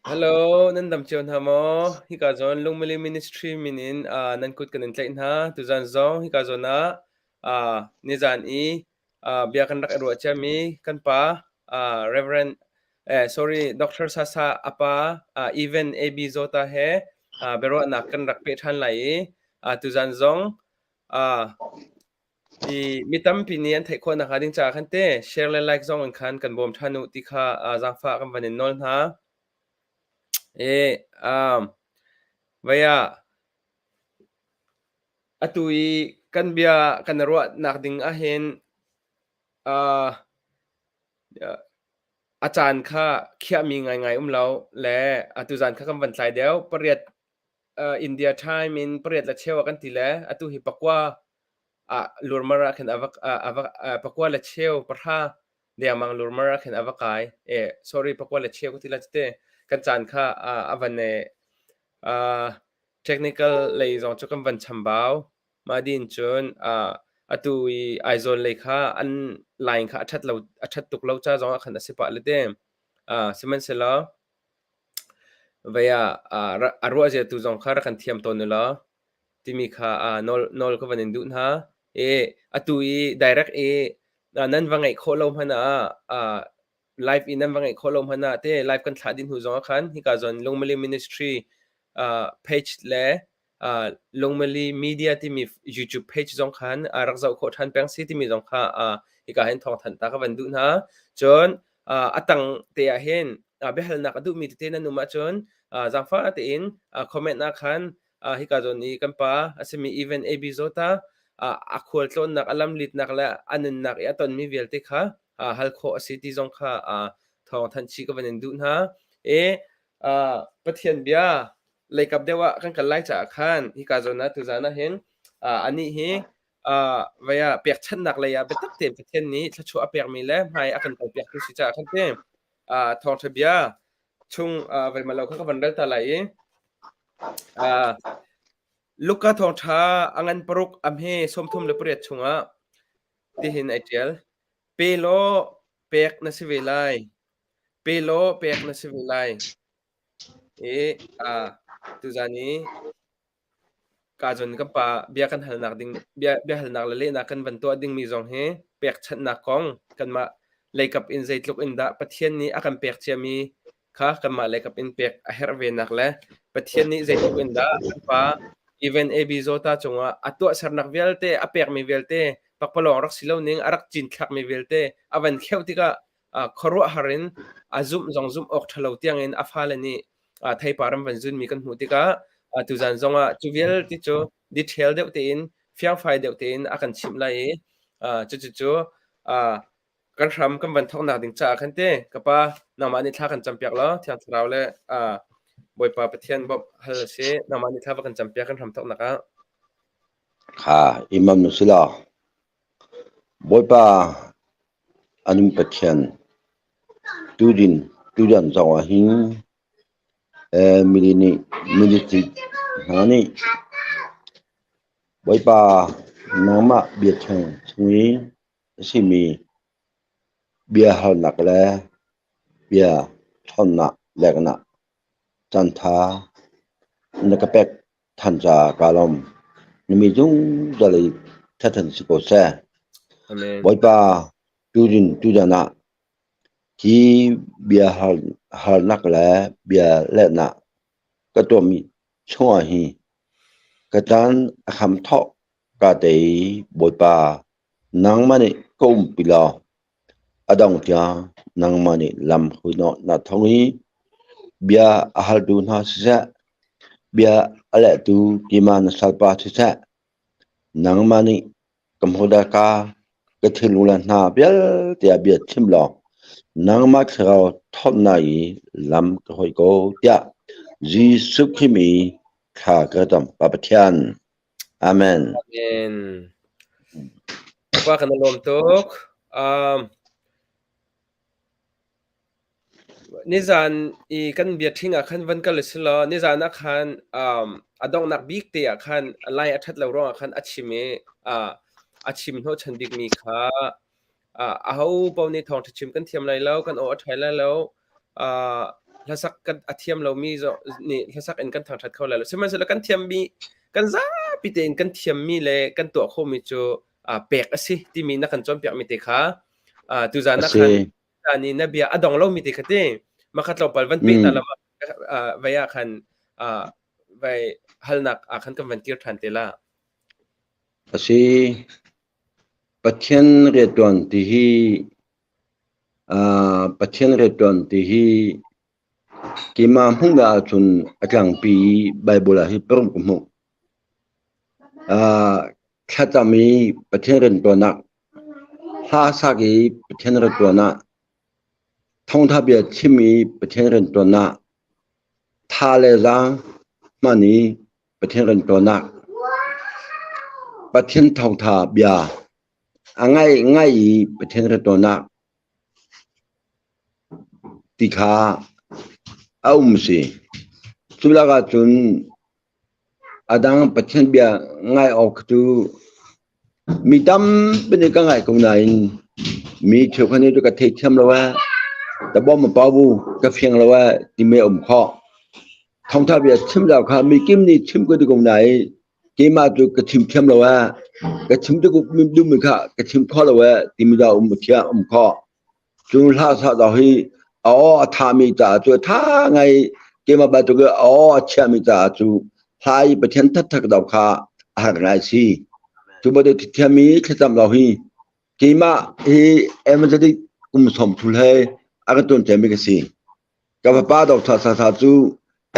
Hello, nan dam cio hna maw? Hika zawn Lungmili Ministry min in uh, nan kut kan in tlaih hna. Tuzan zong hika zawn ah uh, nizan i uh, bia kan rak i ruah ciami kan pa uh, Reverend eh, sorry Dr. Sasa apa uh, Evan AB Zota he uh, biaruahnak kan rak peh ṭhan lai i uh, tuzan zong uh, I mi tampi nih an theih khawh nakhnga ding caah khan te share le like zong in khan kan bawm ṭhan u ti kha uh, zaangfah kan van in nawl hna. I um, vei ah atu i kan bia kan i ruahnak ding ahhin uh, a caan kha khiahmi ngaingai um lo le atu zan kha kan van tlai deuh pariat uh, India time in pariat le cheu ah kan ti le atu hi pakua ah lurmar ah khin a va a va pakua le cheu pahra dengmang lurmar ah khin a va kai. E sorry pakua le cheu ka ti la cite kan caan kha a van e technical lei zong cu kan van chambau. Mah din cun atu i Aizawl lei kha an line kha a ṭhat lo a ṭhat tuk lo ca zong ah khan a si pah le te. Sihmanhsehlaw vei ah a ruah zia tu zong kha rak kan thiam tawn u law timi kha nawl nawl ka van in duh hna. I atu i direct i nan va ngaih khawh lo hmanh ah live i nan va ngaih khawh lo hmanh ah te live kan thlah dih hnu zong ah khan hika zawn Lungmali Ministry page le Lungmali Media timi YouTube page zong khan rak zoh khawh ṭhan peng si timi zong kha hika hin thawngthanh ta ka van duh hna. Cun a tang te ah hin biahalnak a duhmi tete nan um ahcun zaangfah tein comment ah khan hika zawn i kan pa a simi Evan AB Zota a khualtlawnnak a lamlitnak le a nunnak i a tonmi vialte kha hal khawh a si ti zong kha thawng thanh chih ka van in duh hna. I Pathian bia leikap deuh ah kan kal lai caah khan hika zawn ah tuzaan ah hin anih hi vei ah pekchanhnak lei ah biatak tein Pathian nih thluachuah a pekmi le hmai a kan kalpiaktu si caah khan te thawngṭha bia chung vei malo kha ka van rel ta lai i Luka thawngṭha a ngan paruk a hme 38 chungah tihin ai ṭial. Pe law pek na si ve lai. Pe law pek na si ve lai. I tuzan i Ka cun kan pa bia kan halnak ding bia biahalnak le lehnak kan van tuah dingmi zong hi pekchanhnak kong kanmah leikap in zeitluk in dah Pathian nih a kan pek ciami kha kanmah leikap in pek a herh venak le Pathian nih zeitluk in dah kan pa Evan AB Zota cungah a tuahsernak vialte a pekmi vialte pakpalawng rak si lo ning a rak cinthlakmi vialte a van kheuh tikah khuaruahhar in a zumh zong zumh awk ṭhalo tiangin a fale nih theipar an van zunmi kan hmuh tikah tuzan zongah cu vialte cu detail deuh tein fiangfai deuh tein a kan chimh lai i cucucu kan hram kan van thawknak ding caah khan te ka pa nangmah nih thla kan campiak law Thiang Thlarau le Bawipa Pathian bawmh hal si nangmah nih thla va kan campiak kan hram thawknak ah. Kha imam na si lo. Bawipa a nung Pathian tudin tudan zongah hin military hna nih Bawipa nangmah biachung chung i a simi biahalnak le bia ṭhawnnak leknak caanṭha na ka pek Than caah kaa lawm. Na mi zungzal i thathan si ko seh. Amen. Bawipa, tuzun tuzan ah hi bia halnak le bia lehnak ka tuahmi chungah hi ka caan a kham thawk ka te i Bawipa, nangmah nih ka umpi law A dong tiang nangmah nih lam huihnawhnak thawng i bia a haltu hna siseh, bia a lehtu keimah na salpa siseh, nangmah nih ka hmurka ka thinlung le hna vialte ah bia chim law nangmah thlarau ṭhawnnak i lam ka hoi ko tiah Jesuh Khrih mi thla ka cam. Pa Pathian. Amen. Amen. Kapa kan i lawm tuk. Um, nizan i kan bia ṭhing ah khan van kal si law nizan ah khan um, a donghnak bik te ah khan lai a ṭhat lo ruangah khan a chim i uh, a chim hnawhchan bikmi kha uh, aho paoh nih thawngṭha chim kan thiam lai lo, kan aw a ṭhai lai lo. Uh, Hlasak kan a thiam lomi zong nih hlasak in kan thangṭhat kho lai lo. Sihmanhsehlaw kan thiammi kan zapi tein kan thiammi le kan tuah khawhmi cu pek a si timi na kan cawnpiakmi te kha tuzan ah khan ni na bia a dong lomi te kha ti makhat tlawmpal van pe ta lama vai ah khan vai halnak ah khan kan van kir ṭhan te la. A si. Pathian rianṭuan ti hi Pathian rianṭuan ti hi keimah hmuhnak ahcun a tlangpi i Baibal ah hi paruk ka hmuh. Thlacam i Pathian rianṭuan ah, hla sak i Pathian rianṭuan ah, thawngṭha bia chim i Pathian rianṭuan ah, tha le zaang hman i Pathian rianṭuannak, Pathian thawngṭha bia a ngaih ngaih i Pathian rianṭuannak ti kha a um si. Cu lakah cun a dang Pathian bia ngai awk cu Mi tampi nih ka ngaih ko nain mi cheukhat nih ka theithiam lo ee, ka bawm a pau bu, ka fiang lo ee timi a um khawh. Thawngtha bia chim lo kha mi kim nih chim ka duh ko nain keimah cu ka chim thiam lo ee, ka chim tuk duhmi kha ka chim kho lo ee timi dah um thiam um khawh. Cu hla sa dawh hi a aw a thami caah cu a tha ngai keimah bantuk i a aw a chiami caah cu hla i Pathian thatthak dawh kha a har ngai si. Cu bantuk thiami thlacam lo hi keimah hi evangelistic kum sawm thul he a ka tuan ciami ka si. Ka fapa Dr. Sasa cu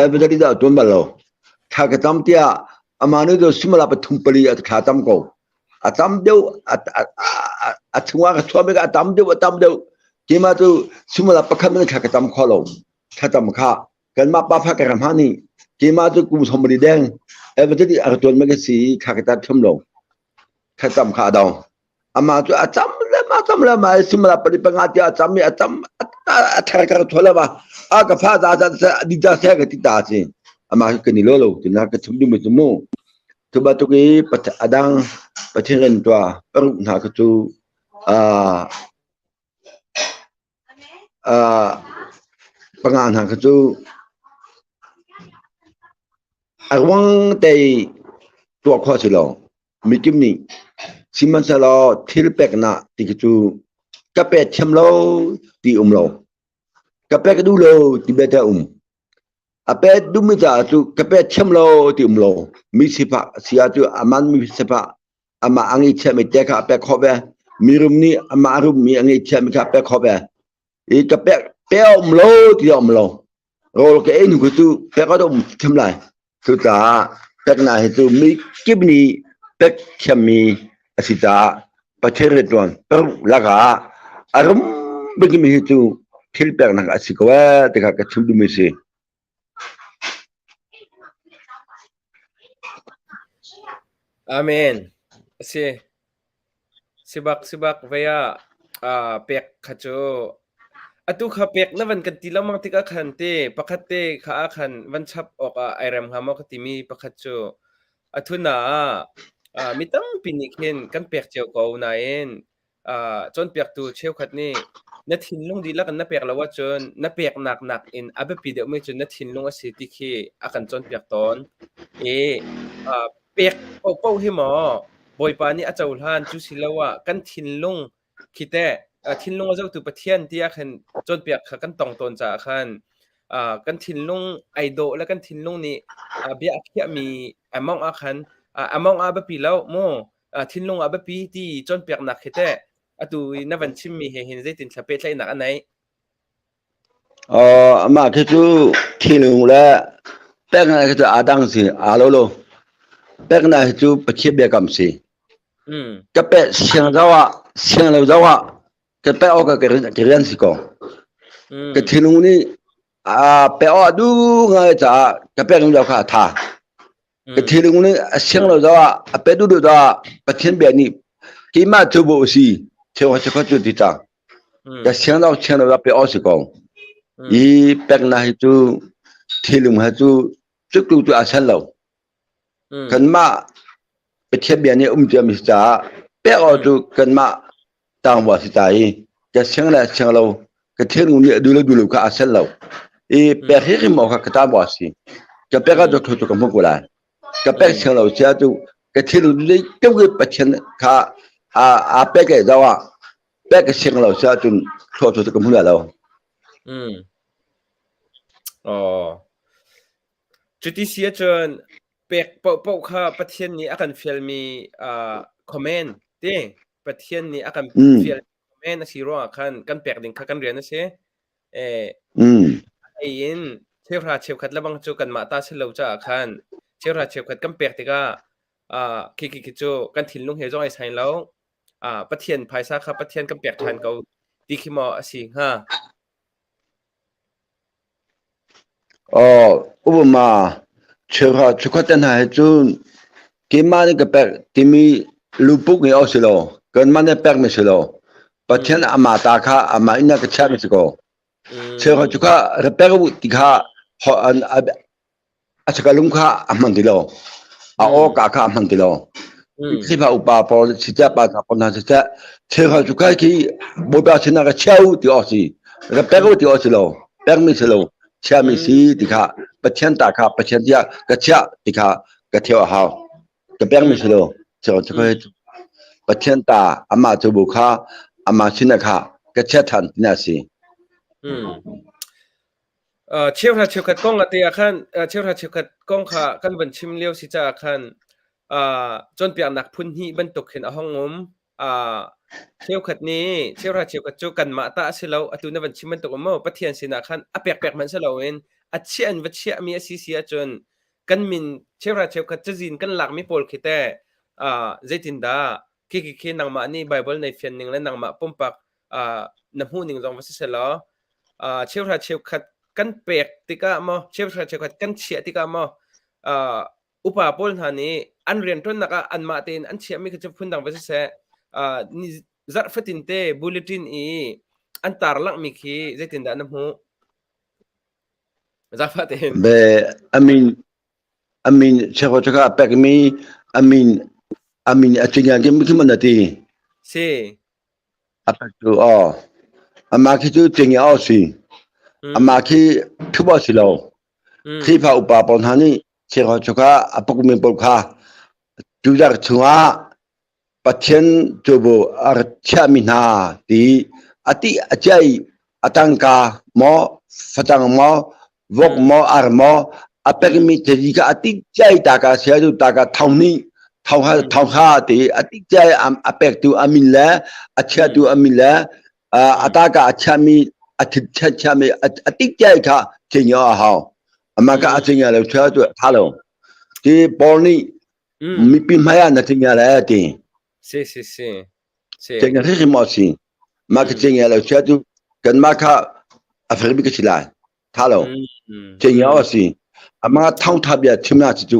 evangelist ah tuan bal lo. Thla ka cam tiah amah nih cun suimilam pathum pali a thla cam ko. A tam deuh a chungah ka chuah a tam deuh a tam deuh. Keimah cu suimilam pakhat men thla ka cam kho lo. Thla cam kha kanmah pa fa ka ram ha nih keimah cu kum sawmli deng evangelist a ka tuan ma ka si thla ka cam thum lo. Thla cam kha a dong. Amah cu a cam le ma cam le ma simala pali panga tia a cam i a cam a thar kar thol ma a ka fa za za sa di za sa ka ti ta si amah ka ni lo lo tina ka chim ding mi mu tu ba tu ki adang pathian ren tua paruk hna ka cu a a panga hna ka cu a ruang te tua kho si lo Mikim nih sihmanhsehlaw thil peknak ti khi cu ka pe thiam lo ti um lo. Ka pek duh lo ti bia te um. A pe duhmi caah cu ka pe thiam lo ti um lo. Mi sifak si ah cu aman mi sifak amah a ngeihchiahmi te kha a pek khawh ve. Mirum nih amah a rummi a ngeihchiahmi kha a pek khawh ve. I ka pek pe um lo ti um lo. Rawl ka ei hnu khi cu pek a um thiam lai. Cucaah peknak hi cu mi kip nih pek thiammi a si caah Pathian rianṭuan paruk lakah a rum bikmi hi cu thil peknak a si ko ee ti kha ka chim duhmi a si. Amen. A si. Sibak sibak vei ah pek kha cu atu kha pek na van kan ti lengmang tikah khan te pakhat te kha ah khan van chap awkah ai rem hnga maw ka timi pakhat cu a thuna ah mi tampi nih khin kan pek cio ko nain cawnpiaktu cheukhat nih na thinlung dihlak in na pek lo ahcun na peknak nakin a biapi deuhmi cu na thinlung a si ti khi a kan cawnpiak tawn. I pek paohpaoh hi maw Bawipa nih a cohlan cu si lo ah kan thinlung khi teh thinlung a zohtu Pathian ti ah khan cawnpiak kha kan tong tawn caah khan kan thinlung ai dawh le kan thinlung nih bia a khiahmi amount ah khan amount ah biapi lo mu thinlung ah biapi ti cawnpiaknak khi teh atu i na van chimmi he hin zeitin thla pehtlaihnak a neih? Amah khi cu thinlung le peknak khi cu aa dang si, aa lo lo. Peknak hi cu Pathian biakam si. Ka pek siang zau ah, siang lo zau ah, ka pek awk ka rian si ko. Ka thinlung nih aa pek awk a duh ngai caah ka pek lo kha a tha. Ka thinlung nih a siang lo zau ah, a pe duh duh zau ah, Pathian bia nih keimah cu bu si, cheu kha cu ti cang. Ka siang lo siang lo pe aw si ko. I peknak hi cu thinlung he cu cuktu cu a san lo. Kanmah Pathian bia nih um cia mi si caah pek aw cu kanmah tangvua si ta i ka siang le siang lo ka thinlung nih a duh lo duh lo kha a san lo. I pek hi rim awk ka ta bo si. Ka pek ah thu tu ka hmu ko lai. Ka pek siang lo sia tu ka thil lei tuk i Pathian kha a a pek e zaw ah pek ka siang lo sia cun thlo thu tu ka hmu lai lo. Mm. Oh. Cuti si ahcun pek paohpaoh kha Pathian nih a kan fialmi uh, command ti Pathian nih a kan fial command a si ruangah khan kan pek ding kha kan rian a si. Eh, ei in cheuhra cheukhat lebang cu kanmah ta si lo caah khan cheuhra cheukhat kan pek tikah uh, khi khi khi cu kan thinlung he zong ai sai lo. Uh, Pathian phaisa kha Pathian kan pek ṭhan ko ti khi maw a si hnga? Aw, upama cheuhra cheukhat te hna he cun keimah nih ka pek timi lupuk ngeih awk si lo. Kanmah nih pekmi si lo. Pathian amah ta kha amah inn ah ka chiahmi si ko. Cheuhra cu kha ra pek u ti kha a chaka lung kha a hman ti lo. A aw ka kha a hman ti lo. Khrihfa upa pawl siseh pa hna pawl hna siseh cheuhra cu kha khi Bawipa sinah ka chia u ti awk si. Ra pek u ti awk si lo. Pekmi si lo. Chiami si ti kha Pathian ta kha Pathian tiah ka chiah ti kha ka theo a hau. Ka pekmi si lo. Cheuhra cu kha Pathian ta amah cu bu kha amah sinah kha ka chia than tina si. Cheuhra cheukhat kong a te ah khan cheuhra cheukhat kong kha kan van chim lio si caah khan cawnpiaknak phun hnih bantuk khin a hong um. Cheukhat nih cheuhra cheukhat cu kanmah ta a si lo atu na van chim bantuk um mu Pathian sinah khan a pekpek hmanh si loin a chiah in va chiahmi a si si ahcun kan min cheuhra cheukhat cazin kan lakmi pawl khi teh zeitindah khi khi khi nangmah nih Bible nei fian ning le nangmah pumpak na hmuh ning zong va si selaw cheuhra cheukhat kan pek tikah maw cheuhra cheukhat kan chiah tikah maw upa pawl hna nih an rianṭuannak ah anmah tein an chiahmi kha cu phundang va siseh ni zarh fatin te bulletin i an tarlanghmi khi zeitindah na hmuh zafa tein Be amin amin cheko chaka pekmi amin amin acingan kim kim an ti si A pektu aw. Amah khi cu cing aw si. Amah khi thup aw si lo. Khrihfa upa pawl hna nih chekho chukah a pukmi pawl kha tuzarh chungah Pathian cubu a rat chiahmi hna ti a ti a ciai a tangka maw facang maw vok maw ar maw a pekmi thil kha a ti ciai ta ka sia tu ta ka thong nih thong ha thong ha ti a ti ciai a pektu a min le a chiatu a min le a ta ka a chiami a thit chiami a ti ciai kha thing a hau ama ka a thing lo chia tu tha lo ti Paul nih mipi hmai ah na thing le ti si si si si thing hri mo si ma ka thing lo chia tu kan ma kha a fer bi ka si lai tha lo cengio a si ama thawngtha bia chimna si cu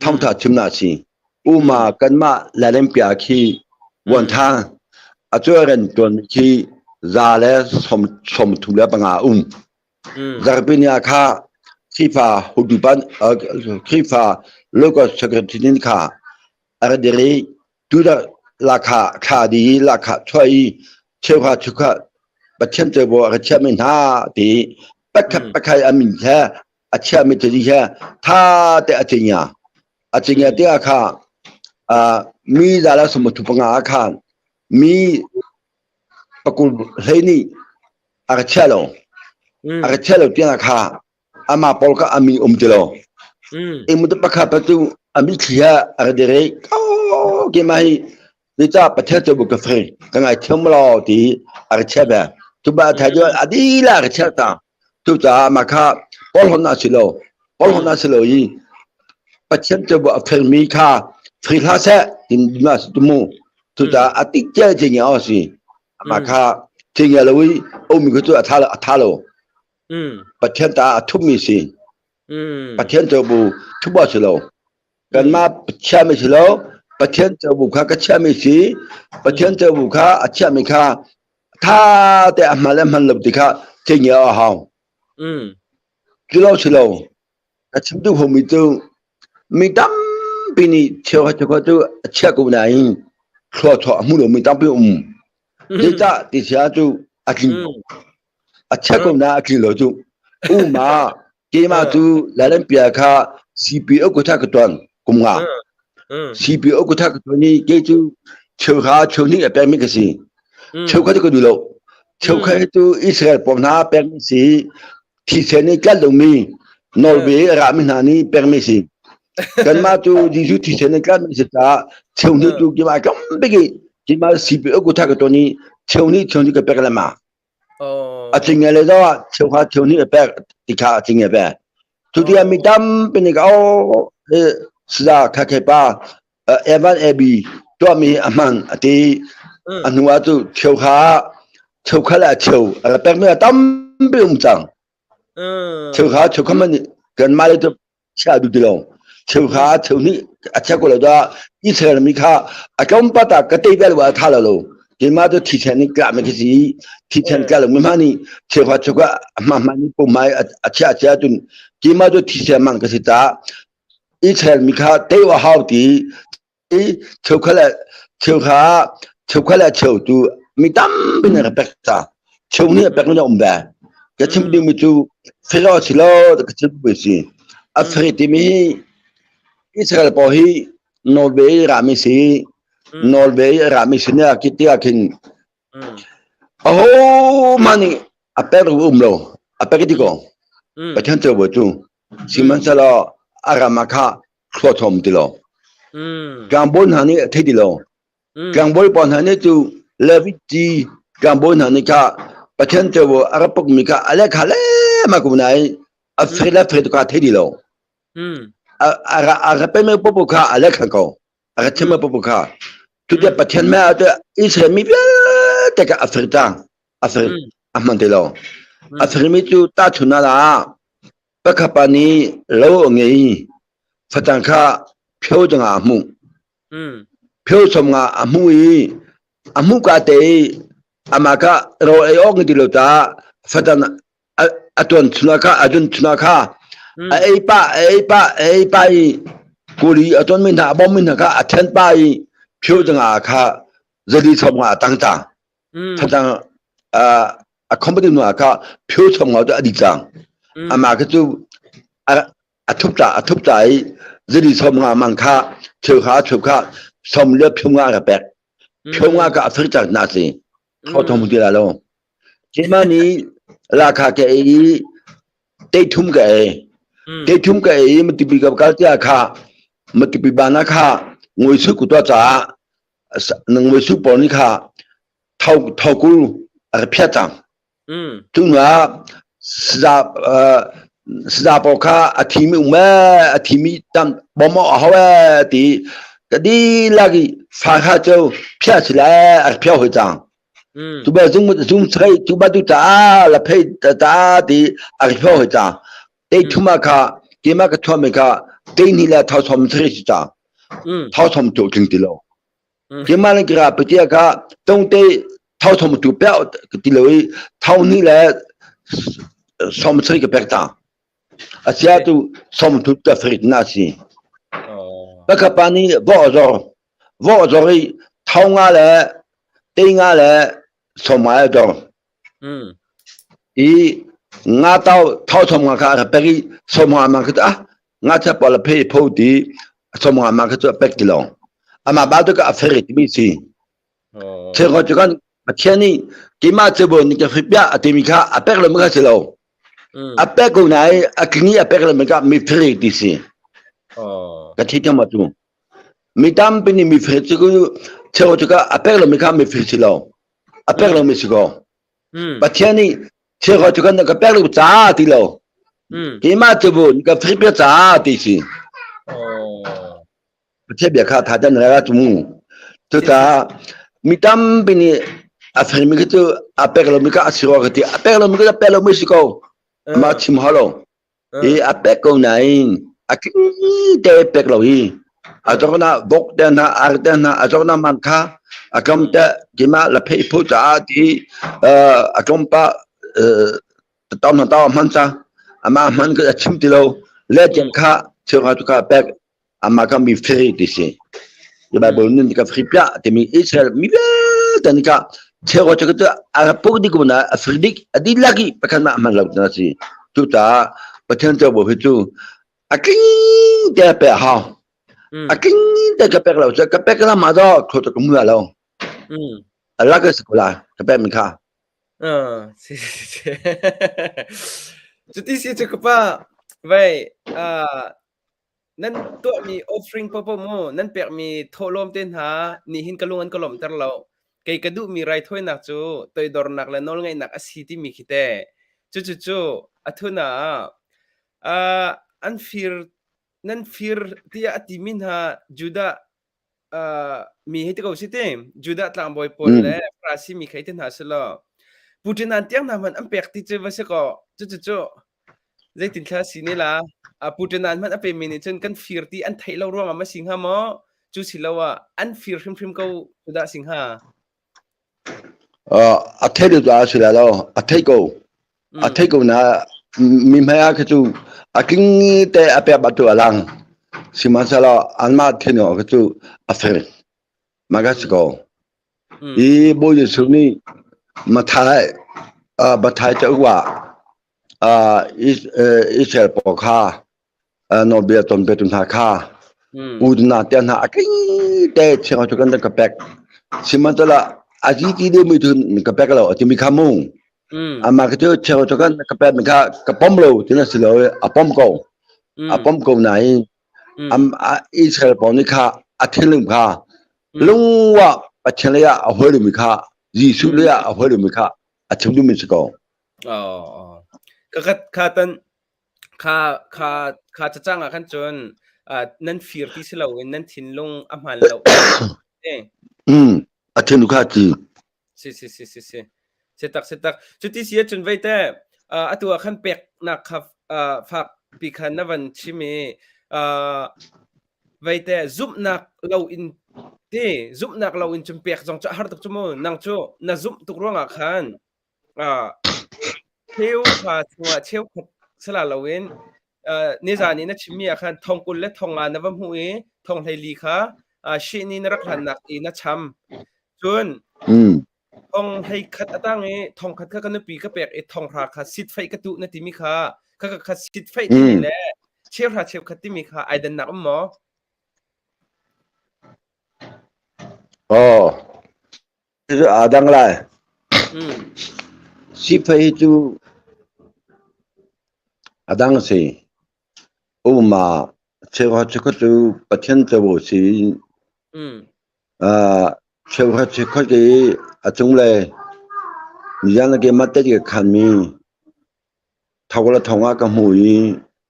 thawngtha chimna si uma kanmah lalempia khi vuantha a cuaren tuan khi za le som som thum le panga um zarpinia kha Khrihfa hudupan Khrihfa local secretary kha aradiri tuda lakha thla di lakha chuai cheuha chukha Pathian cu a ka chiahmi hna ti pakhat pakhat a min he a chiahmi cu he tha te a cinya a cinya te ah kha mi za la sumu thu panga ah khan mi pakul hlei nih a ka chia lo a ka chia lo tiang kha ama pawl kha ami um ti lo imu pakhat pa cu ami thli ha a ka dire ke ma hi Zeicah Pathian cu ka fei ka ngai thiam lo ti a ka chiah ve. Cu ba thai cu a dila a ka chiah ta. Cucaah mah kha porhlawt na si lo. Porhlawt na si lo i Pathian cu a felmi kha free hlah seh tin na si tu mu. Cucaah a tik cia cing a si. Mah kha cing lo i ummi kha cu a tha a tha lo. Pathian ta a thupmi si. Pathian cu bu thup a si lo. Kanmah chiahmi si lo Pathian covo kha ka chiahmi si Pathian covo kha a chiahmi kha tha te a hman le hman lo ti kha theingia a hau. Cu lo si lo ka chim duh homi cu mi tampi nih cheukhat cheukhat cu a chiah ko nain thluachuah a hmu lomi tampi um. Zeicah ti sia cu a tling a chiah ko na a tling lo cu. Uma keimah cu Lalempia kha CPO kutha ka tuan kum nga. CPO kutha ka tuan i kei cu cheuhra cheuhnih a pekmi ka si. Cheukhat ka duh lo. Cheukhat cu Israel pawm hna pekmi si. Thisen i tlat lomi nawlbe a rami hna nih pekmi si. Kanmah cu Jesuh thisen i tlatmi si caah cheuhnih cu keimah tlawmbik i keimah CPO kutha ka tuan i cheuhnih cheuhnih ka pek lema. A tling le zo ah cheuhra cheuhnih a pek ti kha a tling ve. Cu mi tampi nih ka oh saza kha khe pa Evan Abi tuahmi a hman a ti. A hnu ah cu cheuhra cheukhat le a cheu a ra pekmi a tampi um cang. Cheuhra cheukhat man kanmah le cu chia duh ti lo cheuhra cheuhnih a chia ko lo dah Israel mi kha a tlawmpat ah ka tei bel wa tha lo lo keimah cu thisen nih klah mi khi si thisen klah lo mi hma nih cheuhra cheuhra hma hma nih pumai a chia chia cun keimah cu thisen mang ka si ta Israel mi kha tei wa hau ti cheukhat le cheuhra cheukhat le cheu tu mi tampi nih ka pek ta cheu nih a pek mi um ve ka chim ding mi cu fero si lo ka chim mi si a feri timi hi Israel pawl hi Norway rami si Norway rami si ne ki ti khin aho mah nih a pek um lo a pek ti ko Pathian cheu bo cu sihmanhsehlaw a ram ah kha thluathawm ti lo. Tlangbawi hna nih a thei ti lo. Tlangbawi pa hna nih cu Levi ti tlangbawi hna nih kha Pathian covo a rak pukmi kha a le kha le ma kum nai a fre le fre tu kha thei ti lo. A ra pemi popo kha a le kha ko. A ra chim popo kha. Cu Pathian me a Israel mi vialte kha a fre cang. A fre a hman ti lo. A fre mi cu ta chun ah Pakhat pa nih lo a ngei i facang kha phio dingah a hmuh. Phio sawm nga a hmuh i a hmuh ka te i amah kha rawl ei awk ti lo caah facang a tuan chunah kha a dun chunah kha a ei pah a ei pah a ei pah i kuli a tonmi hna a bawmmi hna kha a then pah i phio dingah kha zali 50 a tang cang. Facang a company nu ah kha phyo chom ngau cu a di cang. Amah kha cu a thup ta a thup ta i zali 50 mang kha cheu kha cheu kha som le phyo nga ka pek. Phyo nga ka a fir cang na si. Kho thong ti la lo. Keimah nih la kha ke i te thum ka ei. Te thum ka ei matipi ka kal tia kha matipi bana kha ngoi su ku to cha ngoi su pawl ni kha tho thokul a ka phiat cang. Cu hnu ah saza saza pawl kha a thimi um ee a thimi tam bawm a hau ee ti ka dihlak i fa kha cu phiah si le a ka phiah hoi cang. Tu ba zung zung chai tu ba tu ta la phei ta ta ti a ka phiah hoi cang. Te thuma kha keimah ka thuam kha te ni le thau thom thri si cang. Thau thom tu tling ti lo. Keimah le kira patia kha tongte thau thom tu pe ti lo i thau ni le som sri ka pek ta. Asia tu som tu ta frit na si. Pakha pa ni vo zor vo zor i thau nga le te nga le som nga dor. I nga tau thau thom nga kha ka pek i som nga ma kha ah nga cha pa la phe pho ti som nga ma kha chu pek ti long ama ba tu ka aferi ti mi si che ko chu kan Pathian nih keimah cu bon ka hripia a timi kha a pek lo mi kha si lo a pek ko nai a kini a pek lo mi kha mi firi ti si ka thi thiam tu mi tampi nih mi firi cu cheu cu ka a pek lo mi kha mi firi si lo a pek lo mi si ko Pathian nih Thil cu kan ka pek lo ca ti lo. Keimah cu bu ka free pe ca ti si. Pathian bia kha tha dan ra cu mu. Cucaah mi tampi nih a free mi cu a pek lo mi kha a si rua ka ti. A pek lo mi kha a pek lo mi si ko. Amah chim hau lo. Hi a pek ko nain a tling te pek lo hi. A zong na vok te hna ar te hna a zong na man kha a tlawm te keimah la phei phu caah ti a tlawm pa tam na taw hman ca ama hman ka a chim ti lo le tiang kha cheu kha tu kha pek ama ka mi free ti si the bible nin ka free pia timi Israel mi vialte ni ka cheu ka chu a puk dik na a free dik a di laki pakhat ma hman lo na si. Cucaah Pathian covo hi cu a tling te pe hau. A tling te ka pek lo cu ka pek la ma do tho to ka mu lo. A lak si ko la ka pek mi kha. Ah, si si si. Cuti si cu ka pa vai ah Nan tuahmi offering paohpaoh mu nan pekmi thawhlawm te hna nih hin ka lung an ka lawmhter lo. Kei ka duhmi raithawinak cu toidornak le nawlngaihnak a si timi khi teh. Cucucu a thuna ah uh, an fir nan fir tiah a timi hna Judah uh, mi hei ti ko si ti Judah tlangbawi pawl le Farasi mi khei te hna si law Putin an tiang hna hmanh an pek ti cu va si kaw cucucu Zeitin thla si ne la? A Putin an hmanh a pemi nih cun kan fir ti an theih lo ruangah ma si hnga maw? Cu si lo ah an fir hrimhrim ko cu dah si hnga? Uh, a thei lo caah si lai lo. A thei ko. A thei ko na mi hmai ah kha cu a tling te a pek batu a lang. Sihmanhsehlaw anmah thin awk kha cu a fel. Mah ka si ko. I Bawi Jesuh nih Mathai uh, Mathai cauk ah uh, Israel pawl kha uh, nawlbia cawnpiaktu hna kha udna te hna a tling te chiang cu kan ka pek sihmanhsehlaw a zi ti deuhmi cu ka pek lo a timi kha mu amah ka cu chiang cu kan ka pek mi kha ka pom lo ti na si lo a pom ko a pom ko nain am Israel pawl nih kha a thinlung kha lungwa Pathian lei ah a hoi mi kha Jesuh lei ah a hoi mi kha a chim duhmi si ko. Oh, ka khat kha tan kha kha kha cacang ah khan cun nan fir ti si loin nan thinlung a hmaan lo. Eh. Mm, a thinlung kha ti. Si si si si si. Si tak si tak. Cuti si ahcun vei te atu ah khan peknak kha fak pi khan na van chim i vei te zumhnak lo in ti zumhnak lo in cun pek zong cu a har tuk cu mu nang cu na zumh tuk ruangah khan cheuhra chungah cheukhat sala loin nizan i na chimmi ah khan thong 20 le thong nga na va hmuh i thong 14 kha shihni na rak hlannak i na cham cun thong 11 a tang i thong khat kha ka nupi ka pek i thong hra kha sitfeih ka tuh na timi kha kha kha sitfeih timi le cheuhra cheukhat timi kha ai dannak um maw? Oh, Cucu aa dang lai. Sifei cu a dang a si. Uma cheukhat cheukhat cu Pathian covo si. Uh, cheukhat cheukhat i a cunglei nizan ke matte ka khanmi Tho le thong ah ka hmu i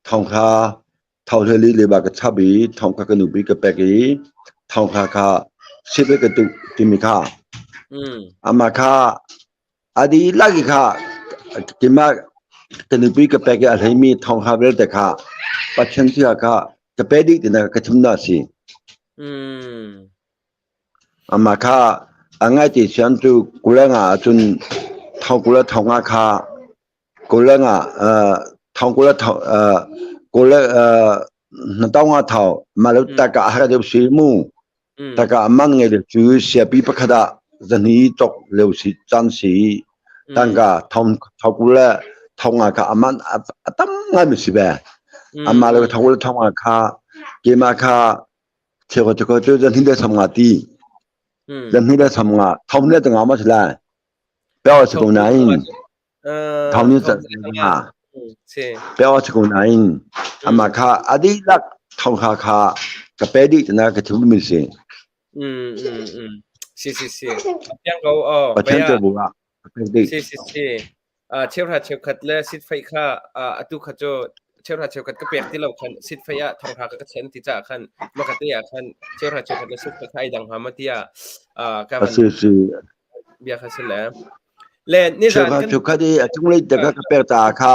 thong kha tho hle li le ba ka chap i thong kha ka nupi ka pek i thong kha kha sip ka tuh timi kha amah kha a dihlak i kha keimah ka nupi ka pek i a hleimi thong kha vialte kha Pathian sia kha ka pe dih tina ka chim na si. Amah kha a ngaite sian cu 25 ahcun thong 20 thong ah kha 25 thong 20 thong kul na tong ah thau mah lo taka har deuh si mu taka man ngei deuh cu siapi pakhat ah zani tok leo si chan si tangka thong thong kul le thong ah kha aman a tam ngai mi si ve amah le thong kul thong ah kha keimah kha Cheu cu cu zan hin le sam nga ti. Zan hin le sam nga thom le nga ma si lai. Peo si ko nain. Thom ni nga. Peo si ko nain. Ama kha adi lak thong kha kha ka pe di na ka thu mi si. Mm mm mm. Si si si. Piang ko oh. Pathian te bu ah. Si si si. Uh, cheuhra cheukhat le sitfei kha uh, atu kha cu cheuhra cheukhat ka pek ti lo khan sitfei ah thonghra ka ka chen ti caah khan makate ah khan cheuhra cheukhat le sitfei kha ai dang hnga ma tiah uh, ka van Si si. bia kha si le le nizan Cheuhra cheukhat i a cunglei te kha ka pek ta kha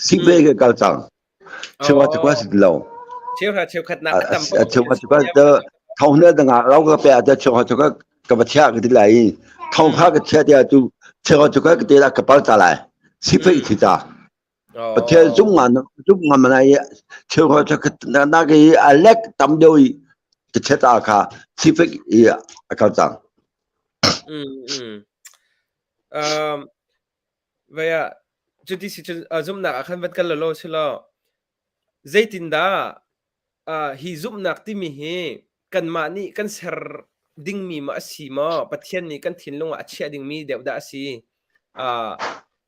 sitfei ka kal cang. Cheuhra cheukhat si ti lo. Cheuhra cheukhat nak a tam Cheuhra cheukhat te thong ne danga rau ka pe ta cheuhra cheukhat ka va chia ka ti lai i thong kha ka chia tia tu cheuhra cheukhat ka te la ka pal ta lai. Sifei thi ta. Pathian zung nga zung nga mana i cheuhra cheukhat na na ke i alek tam deuh i ka chia ta kha sifei i a kal cang. Mm, mm. Um, Vei ah. Cuti si cun zumhnak ah khan van kal law si law zeitindah hi zumhnak timi hi kanmah nih kan ser dingmi maw a si maw Pathian nih kan thinlung ah a chiah dingmi deuh dah a si?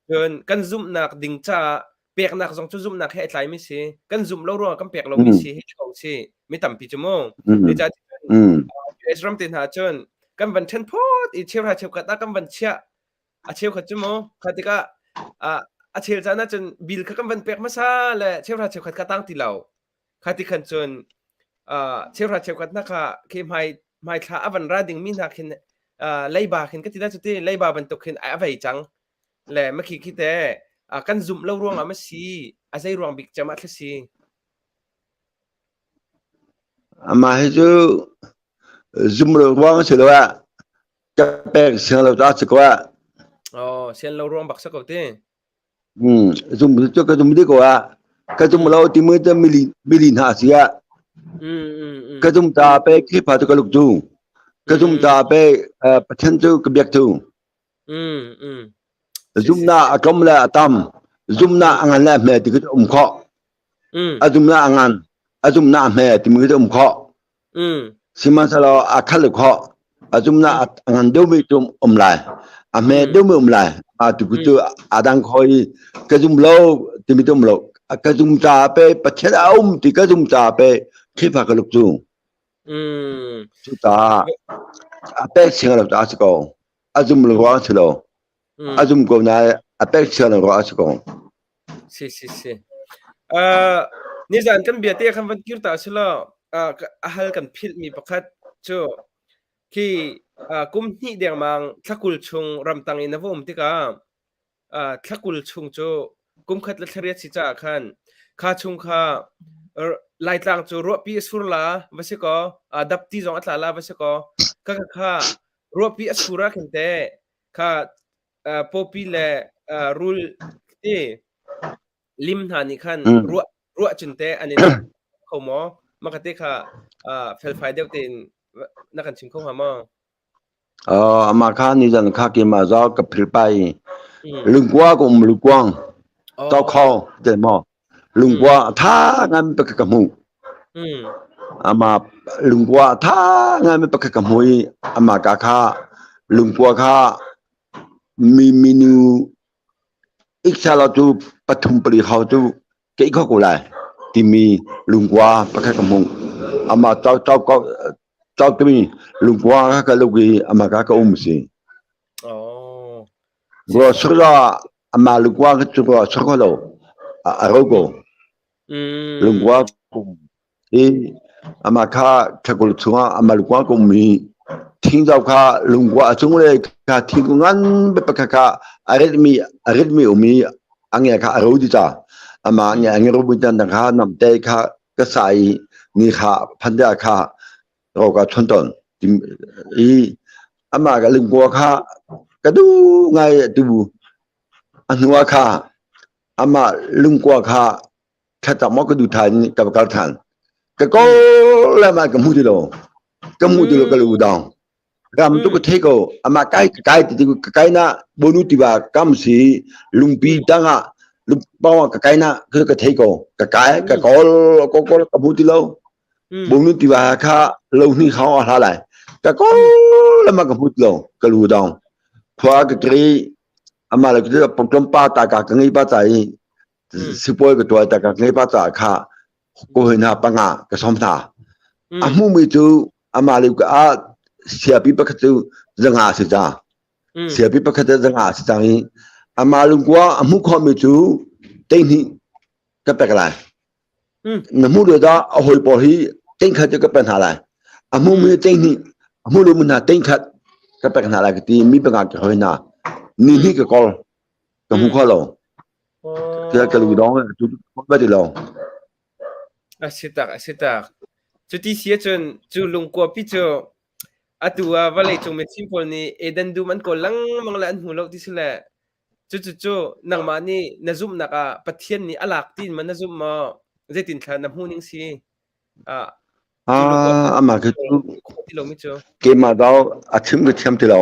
Cun kan zumhnak ding caah peknak zong cu zumhnak he ai tlaimi si. Kan zumh lo ruangah kan pek lomi si hi ṭha si. Mi tampi cu mu. Zeicahtiah US ram te hna cun kan van ṭhen phawt i cheuhra cheukhat ah kan van chiah a cheukhat cu mu kha tikah a chel caan ahcun bill kha kan van pek hmasa le cheuhra cheukhat kha tang ti lo kha ti khan cun cheuhra cheukhat na kha khi hmai hmaithla a van ra ding mi hna khin leiba khin ka ti da cu ti leiba bantuk khin a vei cang le makhi khi te kan zumh lo ruangah ma si a zei ruang bik cem ah thla si Amah hi cu zum lo ruang si lo ah ka pek siang lo ta si ko ah. Oh, sian lo ruang bak sa ko ti. Hmm, zum cu ka zum di ko ah. Ka zum lo ti mu te mili mili hna si ah. Ka zum ta pe Khrihfa cu ka luk cu. Ka zum ta pe Pathian cu ka biak cu. Zumna a tlom le a tam. Zumna a ngan le a hme ti ka um khawh. A zumna a ngan, a zumna a hme ti mu ka um khawh. Sihmanhsehlaw a khat le khawh a zumnak a ngan deuhmi cu um lai a hme deuhmi um lai a tu cu a dang kho i ka zum lo timi cu um lo ka zum ca pe Pathian a um ti ka zum ca pe Khrihfa ka luk cu cucaah a pek siang lo ca a si ko a zum lo ruang a si lo a zum ko nain a pek siang lo ruang a si ko Si si si. Uh, nizan kan bia te khan van kir ta sila uh, a hal kan philh mi pakhat cu khi uh, kum hnih dengmang thlakul chung ramtang in na va um tikah uh, thlakul chung cu kum khat le thlariat si caah khan kha chung kha Laitlang cu ruahpi a sur la va si kaw uh, dapti zong a tla la va si kaw kha kha kha ruahpi a sur ah khin te kha pawpi le rul ti lim hna nih khan ruah ruah cun te an in kho maw maka te kha felfai deuh tein na kan chim kho hnga maw Oh, ama kha ni zan kha ki ma za ka phil pai lungkua ko um lungkuang tau kho te mo lungkua tha ngan pa ka mu ama lungkua tha ngan pa ka mu i ama ka kha lungkua kha mi minu iksala cu pathum pali hau cu kei kho ko lai timi lungkua pakhat ka hmuh ama chau chau ko chau timi lungkua ka ka luk i ama ka ka um si oh ro sura ama lungkua ka cu ro sur ko lo a ro ko lungkua I amah kha thakul chungah amah lungkua ka um i thingzau kha lungkua a cung le kha thingkung ngan pakhat kha a ritmi a ritmi um i a nge kha a ro ti ca amah nge a nge ro tan kha namte kha ka sa i ni kha phan te kha ro ka chon ton i amah ka lungkua kha ka du ngai tu a hnuah kha amah lungkua kha thlacam maw ka duh than ka kal than ka kawl le ma ka hmu ti lo ka hmu ti lo ka lu dong ram tu ka thei ko ama kai ka kai ti ka kai na bonu tiva kam si lungpi tanga lungpang ka kai na ka ka thei ko ka kai ka kawl ko kawl ka hmu ti lo bonu tiva kha lo hni khao a hla lai ka kawl le ma ka hmu ti lo ka lu dong khua ka kri ama le ka pongtlom pa ta ka ka ngei pa ta i sipawi ka tuai tak ka ngei pa ca kha ko hna panga ka som hna a hmu mi cu ama le ka a siapi pakhat cu zanga si ca siapi pakhat cu zanga si cang i ama lungkua a hmu kho mi cu teihnih ka pek lai na hmu lo da a hoi pawl hi tenkhat cu ka pe hna lai a hmu mi teihnih a hmu lo mi hna tenkhat ka pek hna lai ka ti mi panga ka hoi hna ni hi ka kol ka hmu kho lo Tiah ka lu dong tu ba ti lo. A si tak a si tak. Cuti si ahcun cu lungkua pi cu atu ah vawlei cung mifim pawl nih Eden dum an kawl lengmang le an hmu lo ti si le cucu cu nangmah nih na zumhnak ah Pathian nih a lak tiin ma na zumh maw zeitin thla na hmuh ning si ah cu lungkua Ah, amah khi cu ti lomi cu keimah dau a chim ka thiam ti lo.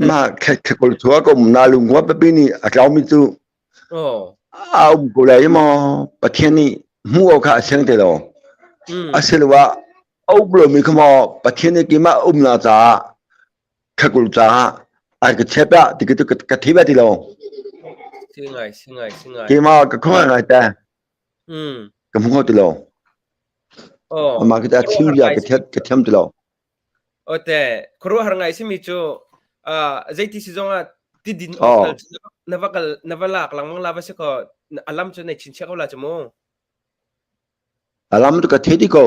Mah kekul thua ko na lungkua pipi nih a tlaumi cu. Oh. A um ko lai maw Pathian nih hmuh awk kha a siang te lo. Asiloah a um lomi kha maw Pathian nih keimah umnak caah thakul caah ai ka chep ah ti ka ka thi ba ti lo. Si ngai si ngai si ngai. Keimah ka khong ngai ta. Ka hmu ti lo. Oh. Amah ka chim bia ka thiam ka thiam ti lo. Ote khuaruahhar ngai simi cu zeiti si zongah tidin awk tal na va kal na va lak lengmang la va si ko a lam cu nei chinchiah ko la cu mu. A lam cu ka thei ti ko.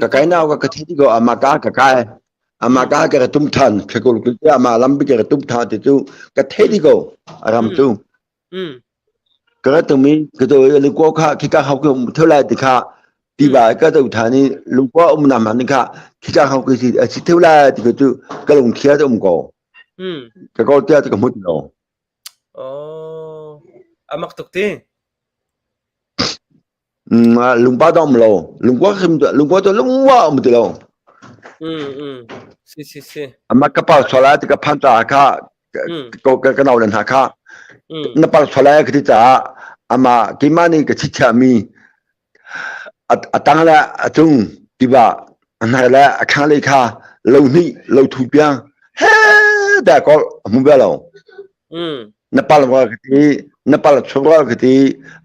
Ka kai nau ka ka thei ti ko ama ka ka kai ama ka ka tum than khekul ku ama lam bi ka tum than ti cu ka thei ti ko a ram cu. Ka rat tumi ka to lungkua kha khika hau ke um theu lai ti kha tiva ka to than i lungkua um nam han kha khika hau ke si a si theu lai ti ka cu ka lung thia te um ko. Ka ko tia te ka hmut lo. Oh, amak tuk ti. Lungpa dong lo. Lungkua khim lungkua to lungwa um ti lo. Si si si. Ama ka pal sola ti ka phan ta kha ko ka ka nau len ha kha na pal sola ka ti ta ama keima ni ka chicha mi atang la atung tiba anhar la akhang le kha lo ni lo thu piang he da ko mu ba lo na pal wa ka ti na pal chungwa ka ti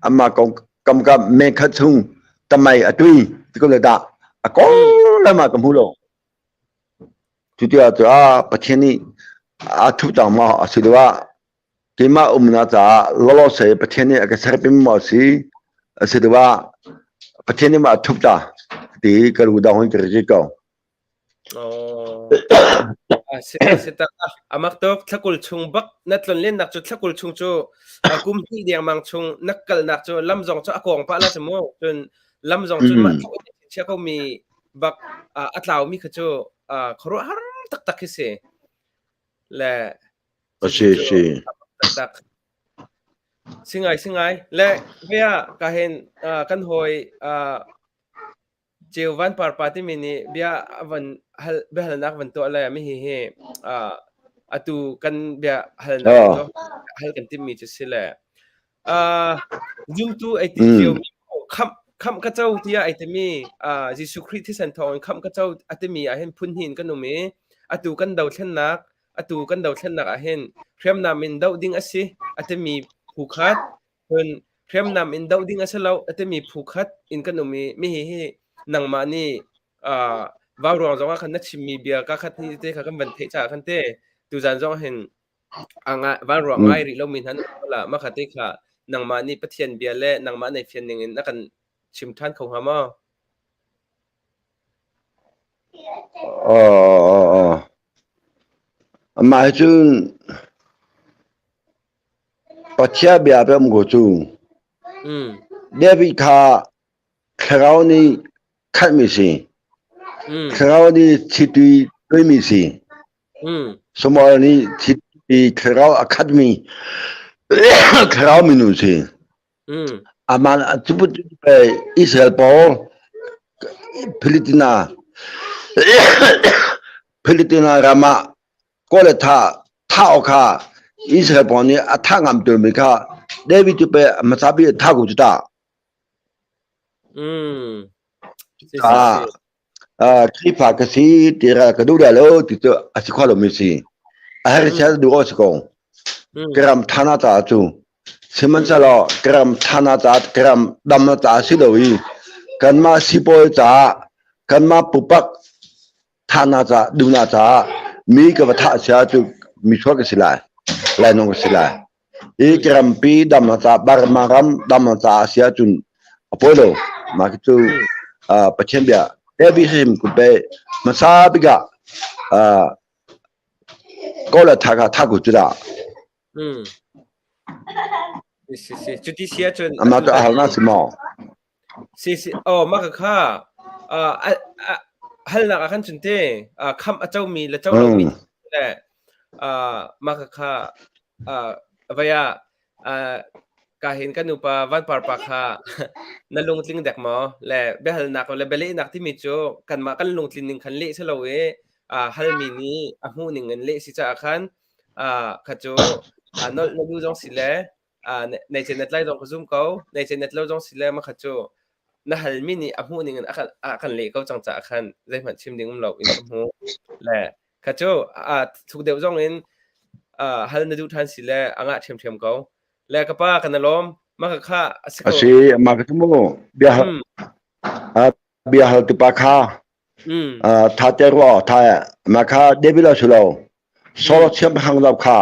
ama kong kam ka me khat chung tamai atui ti ko le da a ko la ma ka mu lo tu tia tu a pathian ni a thu tang ma a si wa keimah umna ca lolo se pathian ni a ka serpim ma si a si wa pathian ni ma thup ta ti ka ru dong ka ri ko Oh. A si si tak amak tuk thlakul chung bak na tlon len nak cu thlakul chung cu kum hnih dengmang chung na kalnak cu lam zong cu a kong pa la cu mu cun lam zong cun mah chia ko mi bak a tlau mi kha cu khuaruahhar taktak khi si le si si taktak singai singai le vea ka hen kan hoi Ceu Vanpar pa timi nih bia a van hal biahalnak van tuah le mi hi hi uh, atu kan bia halnak cu hal kan timmi cu si le uh, zumtu ei ti cio mi khamh khamh ka co tiah ai timi uh, Jesuh Khrih thisen thawng in khamh ka co a timi ah hin phun hin kan um i atu kan dothlennak atu kan dothlennak ah hin hriamnam in doh ding a si a timi phu khat Cun hriamnam in doh ding a si lo a timi phu khat in kan um i mi hi hi nangmah nih uh, vauruang zong ah khan na chimmi bia ka khat ni te kha kan van theih caah khan te tuzan zong hin anga vanruang ngai rih lomi hna la ma kha te kha nangmah nih Pathian bia le nangmah nei fian ning in na kan chim ṭhan kho hnga maw? Oh, amah hi cun Pathian bia pe um ko cu. David kha thlarau nih khatmi si. Thlarau nih thitui tuimi si. Samuel nih thitui thlarau a khatmi thlarau minu si. Aman cuput Israel pawl Philippina Philippina ram ah Kawl le tha tha awk kha Israel pawl nih a tha ngam turmi kha David cu pe hmasa bik tha ko cu ta. Si, si, si. Khrihfa ka si ti ra ka duh lo ti cu a si kho lomi si. A her sia duh ko si ko. Ka ram thana ta cu sihmanhsehlaw ka ram thana ta ka ram damna ta si lo i kanmah sipawi caah kanmah pupak thahnak caah duhnak caah mi ka va thah sia cu misual ka si lai lainawng ka si lai i ka rampi damnak caah Burma ram damnak caah si ahcun a pawi lo mah khi cu Pathian bia David hrim ku pe hmasa bik ah ko le tha ka tha ku cu dah Si si cuti si ahcun amah cu a harnak si maw Si si aw mah kha uh, halnak ah khan cun te khamh a comi le co lomi le mah kha vai ah ka hin kan nupa vanpar pa kha na lungtling dek maw le biahalnak le bialehnak timi cu kanmah kan lungtlin ning khan leh si lo i halmi nih a hmuh ning in leh si caah khan kha cu. Nolh na duh zong si le nei ce net lai zong ka zum ko. Nei ce net lo zong si le makhat cu na halmi nih a hmuh ning in a kan leh ko cang caah khan zeihmanh chim ding um lo in ka hmu. Le kha cu thuk deuh zong in hal na duh ṭhan si le a ngah ṭhiamṭhiam ko. Le ka pa kan lawm. Mah kha a si A ko. si, mah ka mu bia bia hal tu pa kha tha te ro tha ma kha David lo sulo solo thiam hang lo kha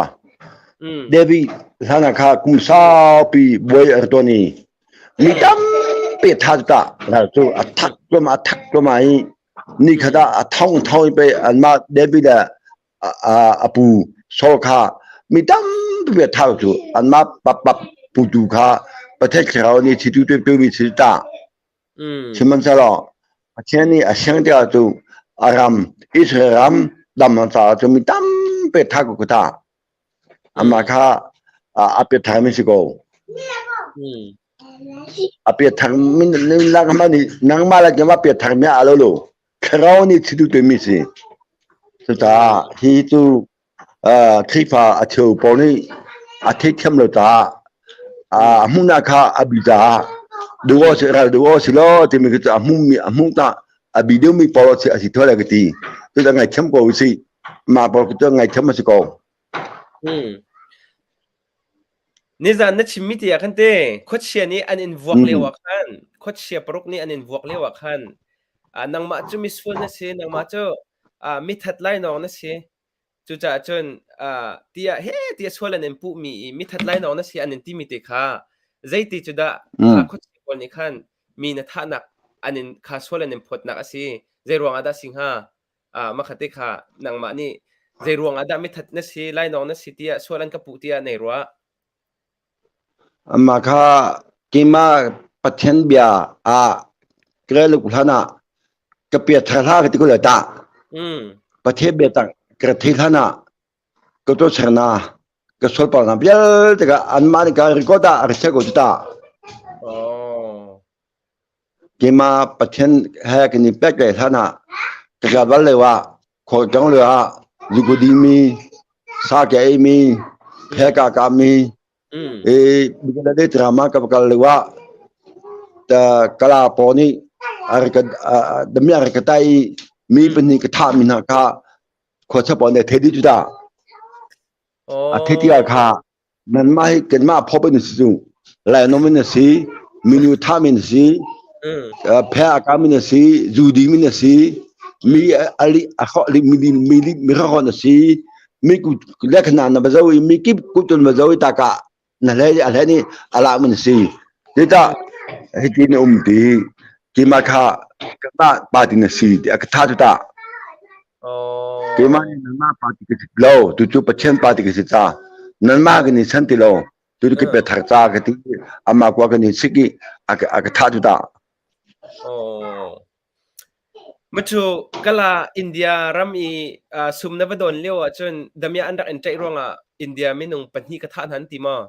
David hlana kha kum saupi buai ar to ni mi tampi tha ta la cu a thak tlum a thak tlum ai ni khada a thong thong pe an ma David a pu Saul kha mi tampi a thau cu anmah pap putu kha Pathian thlarau nih thitu tu mi thil ta sihmanhsehlaw Pathian nih a siang tikah cu a ram Israel ram dam caah cu mi tampi thah ko ta amah kha a piathar mi si ko a piathar mi nangmah nih nangmah le keimah piathar mi a lo lo thlarau nih thitu tu mi si cucaah hi cu Khrihfa a cheu pawl nih a theihthiam lo caah a hmuhnak kha a bi caah duh awk si ral duh awk si law timi khi cu a hmuhmi a hmuh ta a bi deuhmi pawl a si a si thawh lai ka ti cucaah ngaithiam ko usih mah pawl cu ngaithiam a si ko Nizan na chimmi te ah khan te khuachia nih an in vuak lio ah khan khuachia paruk nih an in vuak lio ah khan nangmah cu misual na si nangmah cu mithat lainawng na si cucaah cun tiah he tiah sual an in puhmi i mithat lainawng na si an in timi te kha zeiti cu dah kha khuachia pawl nih khan mi na thahnak an in kha sual an in phawtnak a si zei ruang ah dah si hnga Makhate kha nangmah nih zei ruang ah dah mithat na si, lainawng na si tiah sual an ka puh tiah nei ruah? Amah kha keimah Pathian bia ah ka hlan ah ka piathar hlah ka ti ko lai tah. Pathian bia tak ka thei hlan ah ka tuahserna ka sualpalnak vialte ka anmah nih ka record ah a ka chiah ko cu tah. Oh. Keimah Pathian he kan i pek le hlan ah ka kal bal lio ah khualtlawng lio ah zuku dingmi, sa ke eimi, phe ka kami, i Bangladesh ram ah ka va kal lio ah kala pawl nih damiah a rak ka tai i mi pahnih ka thahmi hna kha khuachia pawl nih a thei dih cu ta. A thei tikah kha Nanmah hi kanmah phawp in si cu lainawm in a si minu thah in a si phe a kam in a si zu dim in a si mi ali a hrawh li mi mi mi hrawh na si mi ku lekhna na bazo i mi kip kutun bazo i taka na hle a hle ni ala min si tita hiti na um ti kima kha kanmah party na si ti a ka tha tu ta Keimah nih nanmah party ka si lo, tucu Pathian party ka si ca. Nanmah kan i chan ti lo, tucu ka pe thar ca ka ti, amah kua kan i sik i a ka thah tu ta. Macu kala India ram i sum na va don lio ahcun damiah an rak in ṭaih ruangah India minung pahnih ka thah hna an ti maw?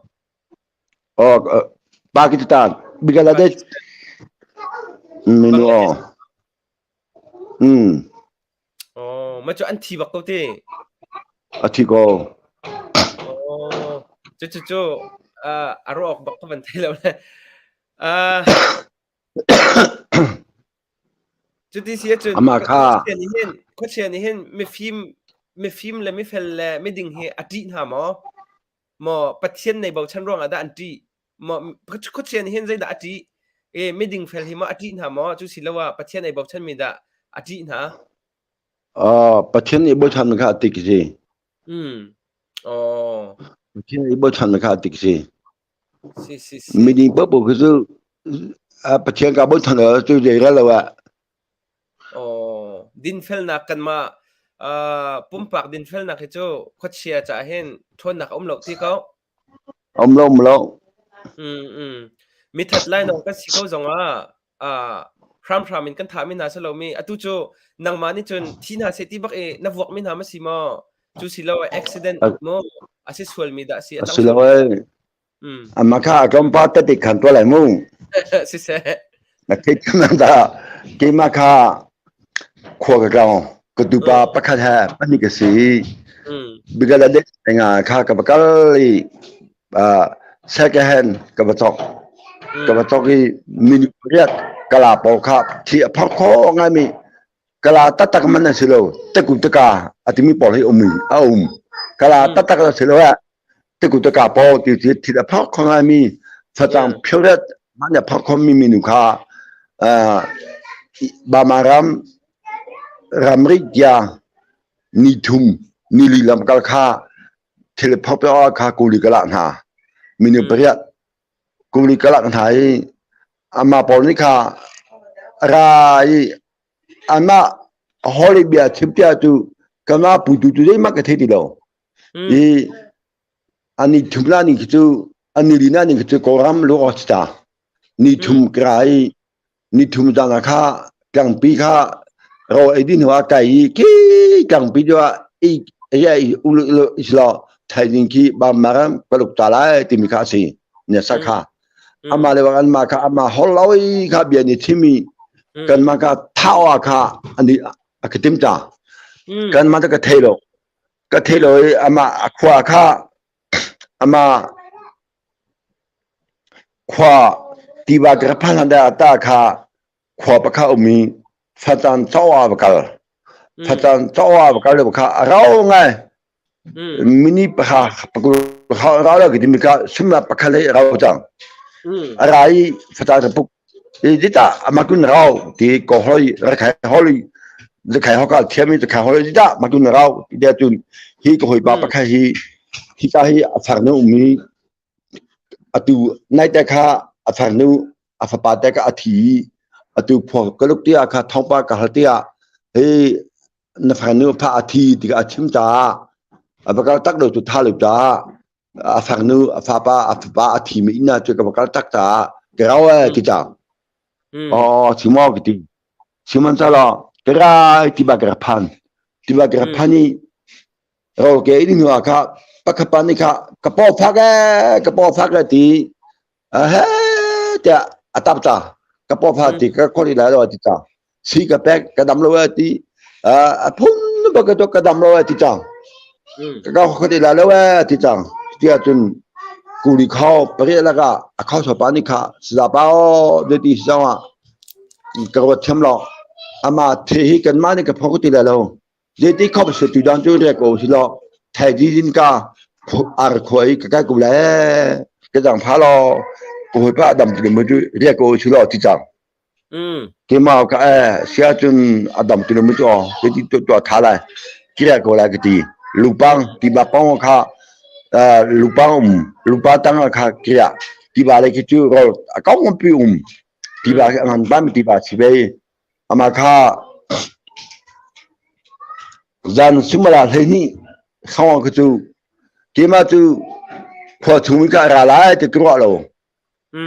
Oh, Pakistan, Bangladesh, minu oh. Mm. Oh, mah cu an thi bak ko ti. A thi ko. Oh, cu cu cu uh, a ruah awk bak ka van thei lo le. Uh, cuti si ahcun Amah kha khuachia nih hin khuachia nih hin mifim mifim le mifel le miding hi a ṭih hna maw? Maw Pathian nei bochan ruangah dah an ṭih? Maw khuachia nih hin zeidah a ṭih? E miding fel hi maw a ṭih hna maw? Cu si lo ah Pathian ei bochanmi dah a ṭih hna? Uh, Pathian nih bochan kha a tik si. Mm. Oh. Pathian nih bochan kha a tik si. Si si si. Miding paoh khi cu Pathian ka bochan cu zei ral lo ah. Oh, dinfelnak kanmah uh, pumpak dinfelnak hi cu khuachia caah hin ṭhawnnak a um lo ti ko. Um lo um lo. Mm, mm. Mithat lainawng kan si ko zongah uh, hramhram in kan thahmi hna si lomi atu cu nangmah nih cun thi hna seh ti bak i na vuakmi hna ma si maw? Cu si lo accident maw a si sualmi dah si a cang. Si lo ai. Amah kha a tlawmpal tete khan tuah lai mu. Siseh. Na theih thiam dah keimah kha khua ka tlawng ka tupa pakhat he pahnih ka si. Bangladesh nga kha ka va kal i second hand ka va cawk. Ka va cawk i minung pariat kala pawl kha thi a phor kho ngaimi kala taktak man an si lo teku teka a timi pawl hi um a um kala taktak a si lo ah teku teka pawl ti ti thil a phor kho ngaimi facang phiret man a phor kho mi minu kha Bama ram ramri tiang ni thum ni li lam kal kha thil phor pe kha kuli kala hna minu pariat kuli kala hna i ama pawl nih kha ra i Anmah Holy bia chim tiah cu kanmah putu cu zeihmanh ka thei ti lo. I ani thum la ning khi cu ani li na ning khi cu Kawlram lu awk si ta. Ni thum ka ra i ni thum zan ah kha tlangpi kha ro ei dih hnu ah kai i ki tlangpi cu ah i i ulu islo thaizing khi Bamaram ka luk ta lai timi kha a si. Ne sa kha. Ama le an ma kha ama hol lo i kha bia ni thimi kan ma ka thawa kha ani a ka tim ta kan ma ka thei lo ka thei lo i ama a khua kha ama khua tiva ka phan da ta kha khua pakha umi fatan chawa va kal fatan chawa va kal kha rau ngai mini pakha pakul rau la ki mi ka sumla pakha le rau chang a ra i fata ka puk i dita amakun rau ti ko hoi ra khai holi za khai hoka thiami za khai holi dita makun rau ti dia chun hi ko hoi pa pakha hi hi ta hi a phar nu umi atu nai te kha a farnu a fapa te kha a thi atu phua kaluk tia kha thongpa ka hal tia hi na farnu pha a thi ti a chim caah a va kal tak lo tu tha lo caah a farnu a fapa a fapa a thi mi ina cu ka va kal tak caah ka rau e ti cang oh chimo ka ti sihmanhsehlaw ka rai ti ba ka ra phan ti ba ka ra phan i ro ke ini hnu ah kha pakhat pa nih kha ka paw fak e ka paw fak e ti he tiah a tap ta ka paw fak ti ka khori lai lo ti ta si ka pek ka dam lo e ti a phun ba ka to ka dam lo e ti cang ka ka khori lai lo e ti cang ti ahcun kuri khau pari laka a khau so pa nih kha sa pa o de ti sang ah ka ruat thiam lo ama the hi kan ma nih ka phok ti lai lo Zeiti khop se tu dan cu re ko si lo thai di din ka ar khoi ka kai ko le ka jang pha lo ko hoi pa dam tu mo cu re ko si lo ti chang ke ma ka e sia chun adam tu mo chu ke ti to to tha lai ki re ko lai ka ti lupang ti ba pong kha lupang um lupa tang kha kia ti ba le ki chu rol akong pi um ti ba ngan ba mi ti ba si be Amah kha zan suimilam 12 hrawng ah cu keimah cu khua chung in ka ra lai ti ka ruah lo.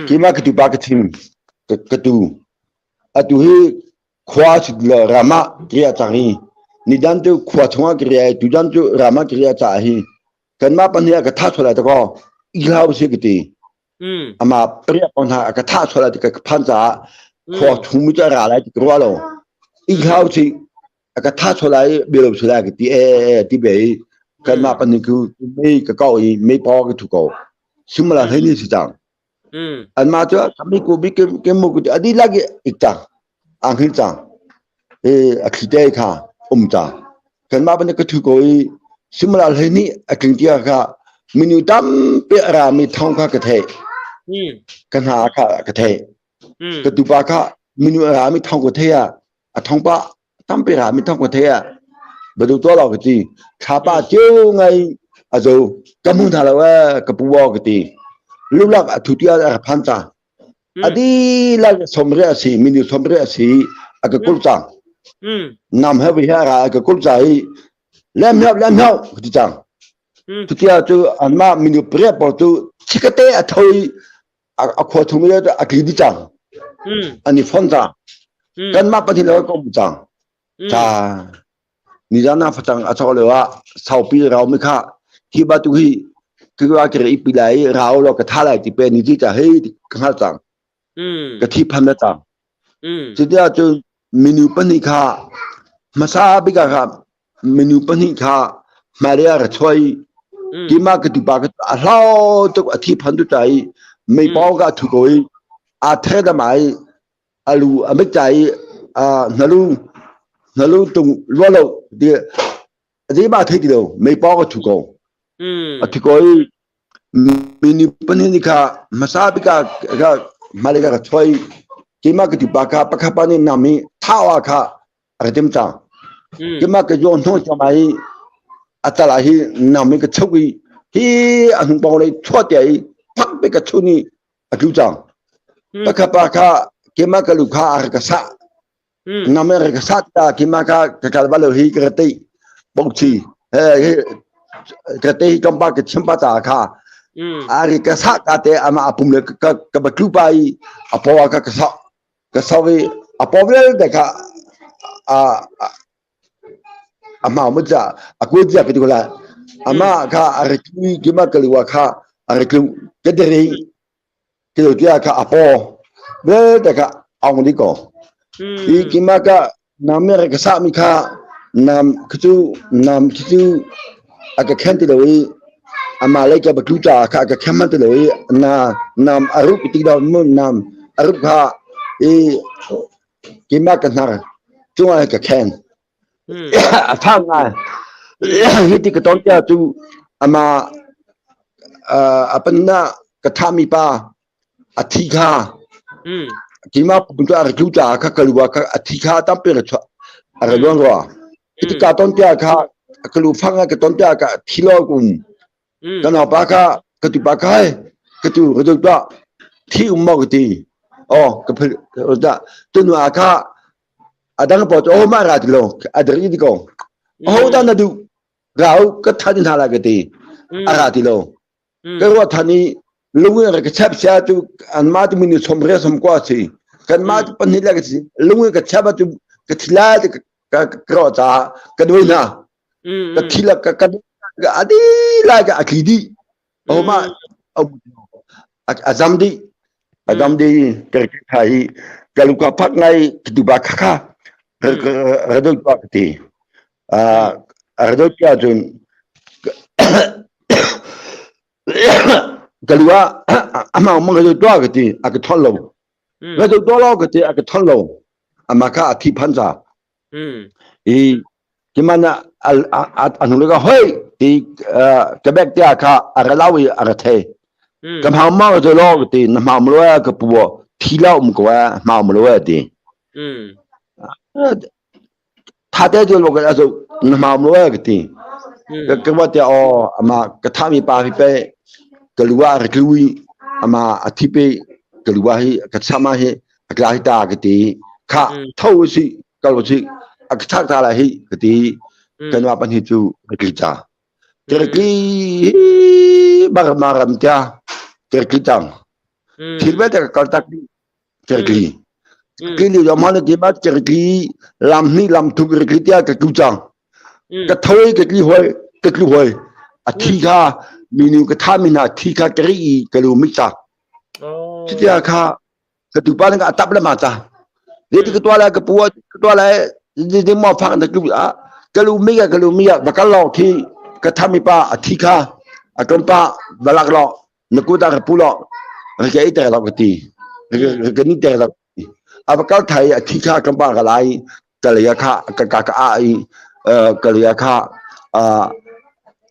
Keimah ka tupa ka thim ka tu. Atu hi khua ram ah ka riah cang i nidan cu khua chung ah ka riah i tudan cu ram ah ka riah caah hi kanmah pahnih ah ka thah sual lai dakaw i hlau sih ka ti. Amah pariat ko hna a ka thah sual lai ti ka phan caah khua chung mi cu a ra lai ti ka ruah lo. I hlau chih a ka thah sual lai bia lo sual lai ka ti e ti be i kanmah pahnih cu mei ka kau i mei paw ka thu ko. Simala hlei ni si cang. Anmah cu kami ku bi ke mu ku adi lagi ik cang. Ang hin cang. E a thli te kha um cang. Kanmah pahnih ka thu ko i simala hlei ni a tling tia kha minu tampi a rami thawng kha ka theih. Ka hna kha ka theih. Ka tupa kha minu a rami thawng ka theih ah a thawng pa tampi rami thawng ka theih ah badu to lo ka ti. Thlapa cio ngai a zo ka mu hna lo e ka pu ka ti. Lulak a thu tia a ra phan ca. A dihlak somre a si minu somre a si a ka kulh cang. Nam he vi he ra a ka kulh ca i lem heuh lem heuh ka ti cang. Cutia cu anmah minu pariat pawl cu chikate a tho i a khua chung i a tli dih cang. An i fon cang. Kanmah pahnih lo ka um cang. Ca nizan ah facang a chok lio ah saupi rau mi kha hi ba tu hi ka ka ri pi lai rau lo ka tha lai ti pe ni ti cha hei ka hngal cang ka thi phan na cang cutia cu minu pahnih kha hmasa bik ah kha minu pahnih kha. Hmailei ah ra chuai keimah ka tupa ka a hlau tuk a thi phan tu ta i mei pawng ka thu ko i a the dam ai a lu a mit ta i a hnalu hnalu tung lua lo ti zeima thei ti lo mei pawng a thu ko a thu ko i mini panin ni kha hmasa bik ah ka hmailei ka chuai keimah ka tupa kha pakhat pa nih nam i thau ah kha a ka tim cang. Keimah ka zuang hnawh cang i a tal ah hi nam i ka chuk i hi a hnung pawng lei chuah tia i phak pe ka chun i a tlu cang. Pakhat pa kha keimah ka lu kha a ka sah. Nam i ka sah ta keimah kha ka kal bal lo hi ka tei bongchi he hi ka te hi kampa ka chim pa ta kha a ri ka sah ka te ama a pum le ka ka ba tlu pa i a paw ka ka sah ka sau i a paw vialte kha a a hmau mu ca a kuat zia ka ti ko lai amah kha a ri kima kaliwa kha a ri tlu ka diri kilo tia kha a paw vialte kha aung di ko i kima ka nam me ka sa mi kha nam khi cu nam khi cu a ka khen ti lo i amah lei ka batlu ca kha a ka khen man ti lo i na nam a rup ti do mu nam a rup kha i keimah ka hnar cungah ka khen a phang ngai hi ti ka ton tia cu ama a panna ka thami pa a thi kha keimah pum cu a ra tlu caah kha ka lu ah kha a thi kha tampi ra chuah a ra luang rua hi ka ton tia kha ka lu fang ka ton tia ka thi lo kum ka naupa kha ka tupa kha hai ka tu ka tu tuah thi um maw ka ti oh ka phil da tunu ah kha a dang paw oh ma ra ti lo a dri ti ko ho da na du rau ka than hna la ka ti a ra ti lo Ka ruah than i lung in ka chap sia tu anmah tu minu som re som kwa si kanmah tu pahnih le ka si lung in ka chap tu ka thila te ka ka ruah caah ka duai hna ka thila ka ka ka adi lai ka a thli dih oma a zam dih a zam dih ka ka hi ka luka phak ngai ka tu ba kha kha ra doi pa ka ti A ra dawt ahcun ka lu ah a hmang mang ka dawt tuah ka ti a ka thon lo. Ka dawt tuah lo ka ti a ka thon lo. Amah kha a thi phan ca. I kiman ah a hnu ka hoi ti ka bek tia kha a ra lau i a ra the. Ka hmang mang ka lo ka ti na hmang lo ka pu thi lo um ko hmang lo ti. Thate cu lo ka zu na hmau lo ka ti. Ka ka wa tia aw ama ka thami pa hi pe ka luwa ka tlu i ama a thi pe ka luwa hi ka chama hi a tla hi ta ka ti. Kha tho si kal si a ka thak ta la hi ka ti. Kan wa pan hi cu ka tli cha. Ka tli bar maram tia ka tli tang. Thil vialte ka kal tak Kirkli. Kirkli li ma na ki ma kirkli lam ni lam thu kirkli tia ka tu chang. Ka thoi ka tli hoi ka tlu hoi. A thi kha minu ka tha mi na thi kha kari i ka lu mi cha. Chitia kha ka tu pa ka atap le ma cha. Le ti ka tua la ka pu ka tua la ni ni mo phak na tu a ka lu mi ka lu mi ba ka lo thi ka tha mi pa a thi kha a ton pa balak lo na kut ah ka pu law ka ei ter lo ka ti ka ni ter lo a va kal thai a thi kha ka ba ka lai ka lei kha ka ka ka a i ka lei kha a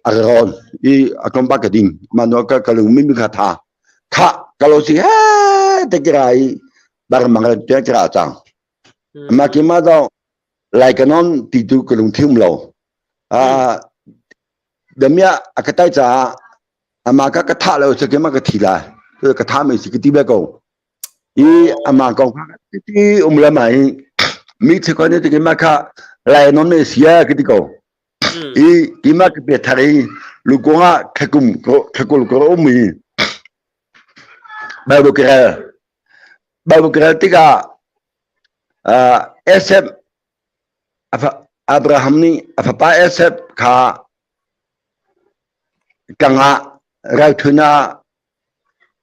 a ron i a kom ba ka ding ma no ka ka lung mi mi kha tha kha ka lo si he te kira i bar mang te kira chang ma ki ma do lai ka non ti tu ka lung thium lo a damia a ka tai cha Amah ka ka thah lo si keimah ka thi lai. Ka thah mi si ka ti ve ko. I amah kong kha ti um lam ah hi mi chekon ni keimah kha lai non ne sia ka ti ko. I keimah ka pe thar i lukong ah thakum thakul ko um i Bible ka rel. Bible ka rel tikah Esep Abraham nih a fapa Esep kha Tangah raithun ah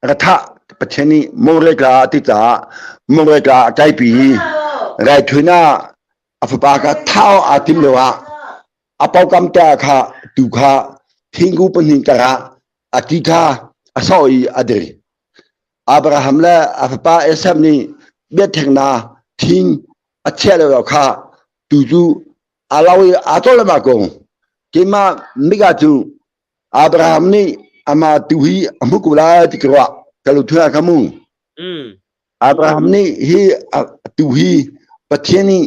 ra thah Pathian nih Moreh tla a ti caah Moreh tla a kaipi i raithun ah a fapa kha thah awk aa tim lioah a pawkam te ah kha tu kha thingku pahnih karah a ti kha a sawh i a dir. Abraham le a fapa Esau nih biakṭhengnak thing a chiah lio kha tu cu a lau i aa cawl lengmang ko. Keimah Mika cu Abraham nih amah tu hi a hmuh ko lai ti ka ruah. Ka lungthin ah kha mu. Abraham nih hi tu hi Pathian nih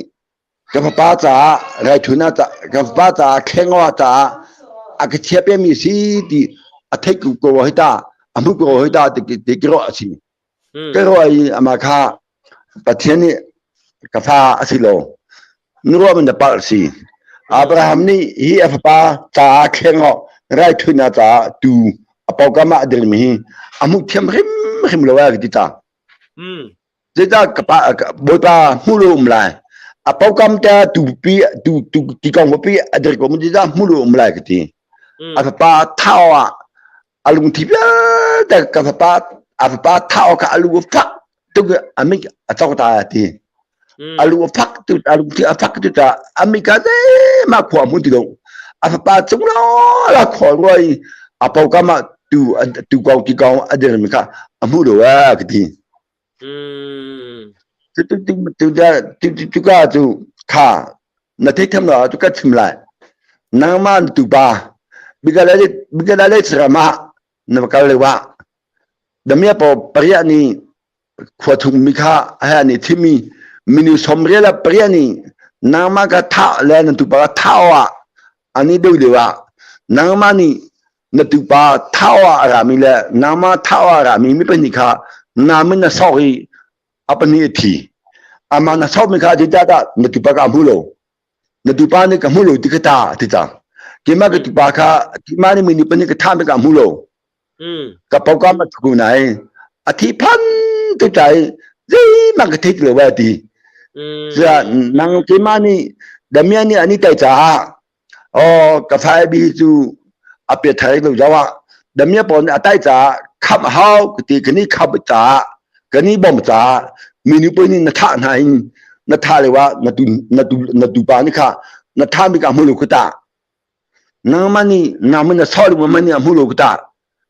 ka fapa caah raithunak ca ka fapa caah khengaw caah a ka chia pemi si ti a theih ko ko hoi ta a hmuh ko hoi ta ti ti ka ruah a si. Ka ruah i amah kha Pathian nih ka fa a si lo. Na ruah man na palh si. Abraham nih hi a fapa caah khengaw raithunak caah tu a pawkam ah a dirmi hi a hmuh thiam hrimhrim lo ai ka ti ta. Zeicah ka pa Bawipa hmuh lo um lai. A pawkam te tu pi tu tu ti kong pi a dir ko mu zeicah hmuh lo um lai ka ti. A fapa thau ah a lungthi vialte ka fapa a fapa thau kha a lu a fak tuk a mik a cawk ta a ti. A lu a fak tu a lungthi a fak tu ta a mik ka zeimah khua hmu ti lo. A fapa cung la la khua rua i a pawkam ah tu tu kong ti kong a dirmi kha a hmu lo a ka ti. Tu tu tu tu tu tu tu ka cu kha na thei tham lo tu ka chim lai. Nangmah tu pa bigala bigala le srama na kal le wa. Damia po paria ni khua thung mi kha ha ni thimi minu somria la paria ni nangmah ka tha le na tu pa tha wa ani deu dewa nangmah nih na tupa thau ah a rami le nangmah thau ah a rami mi pahnih kha namin na sok i a pahnih a thi amah na sok mi kha zeicahdah na tupa ka hmu lo na tupa nih ka hmu lo ti ka ta ti cang keimah ka tupa kha keimah nih mi pahnih ka thah mi ka hmu lo ka poka ma thuku nai a thi phan tu tai zeimah ka thei ti lo wa ti nang keimah nih damian nih ani tai caah Oh, ka fai bi cu a pe thai lo jaw ah damia pawl nih a tai caah khamh hau ka ti kani khap caah kani bom caah minu pui nih na thah hna in na thah lio ah na tu na tu na tupa nih kha na thah mi ka hmu lo ku ta nangmah nih nangmah na sawh lu ma nih a hmu lo ku ta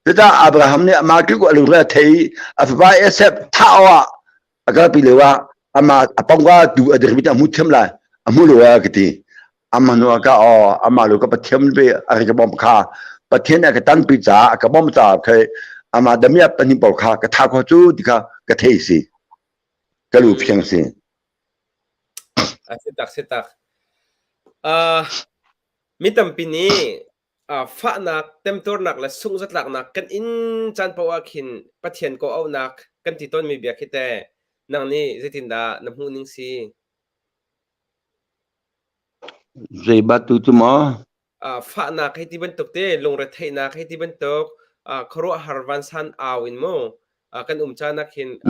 cucaah Abraham nih amah tluk a lungre a thei a fapa Esep thah awah a kalpi lio ah amah a pongka tu a dirmi a hmu thiam lai a hmu lo ah ka ti amah nu ka aw amah lu ka pathian ve a ka bom kha pathian a ka tanpi caah a ka bom caah khe amah damia pahnih pawl kha ka tha kho cu ti kha ka thei si ka lu phiang si A si tak si tak. Uh, mi tampi nih Fahnak, temtuarnak le sunghzatlaknak kan in caan paoh ah khin Pathian kawhauhnak kan ti tawnmi bia khi teh nang nih zeitindah na hmuhning si? Zei batu cu maw? Fahnak hei ti bantuk te, lungretheihnak hei ti bantuk, khuaruahhar vansan au in mu kan um caan ah khin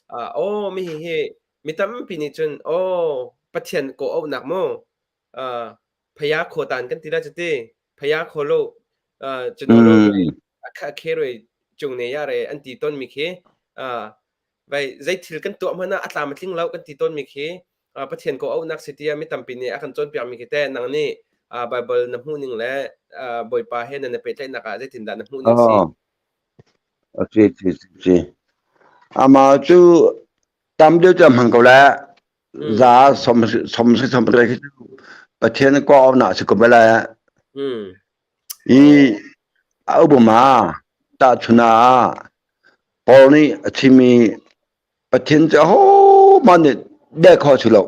aw mi hihi mi tampi nih cun aw Pathian kawhauhnak mu phaya kho tan kan ti la cuti phaya kho lo cuno lo a khe roi cung ne ya re an ti ton mi khi vai zei thil kan tuah hmana a tlam a tling lo kan ti ton mi khi Pathian ko auhnak si tia mi tampi nih a kan cawnpiak mi khi te nang nih Bible na hmuh ning le Bawipa he na na pehtlaihnak ah zeitindah na hmuh ning si Si si si ama cu tam deuh cu hmang ko la za som som si som re khi cu Pathian ko na si ko bala i a ubama ta chuna Paul nih a chimi Pathian cu ho man nih de kho chu lo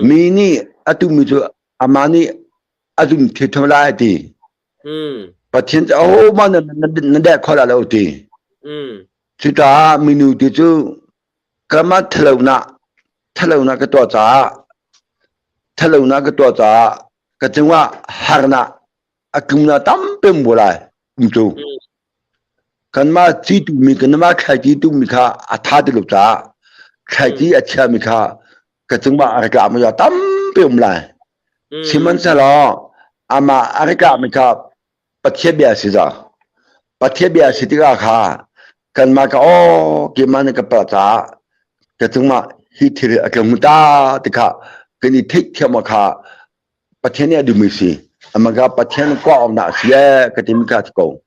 mi nih atu mi cu ama nih a zum the tho lai ti Pathian cu aho man na de kho la lo ti cucaah minu ti cu Kanmah ṭhatlonak ṭhatlonak ka tuah caah ṭhatlonak ka tuah caah ka cungah harnak a tlungnak tampi um ko lai um cu. Kanmah ci tuhmi kanmah thlaici tuhmi kha a ṭha ti lo caah thlaici a chiami kha ka cungah a rak tlakmi kha tampi um lai. Sihmanhsehlaw amah a rak tlakmi kha Pathian bia si za. Pathian bia si tikah kha kanmah ka aw keimah nih ka palh caah ka cungah hi thil a tlung ta ti kha kan i theihthiam kha Pathian nih a duhmi si. Amaka Pathian kwa awk na si e ka timi ka ti ko.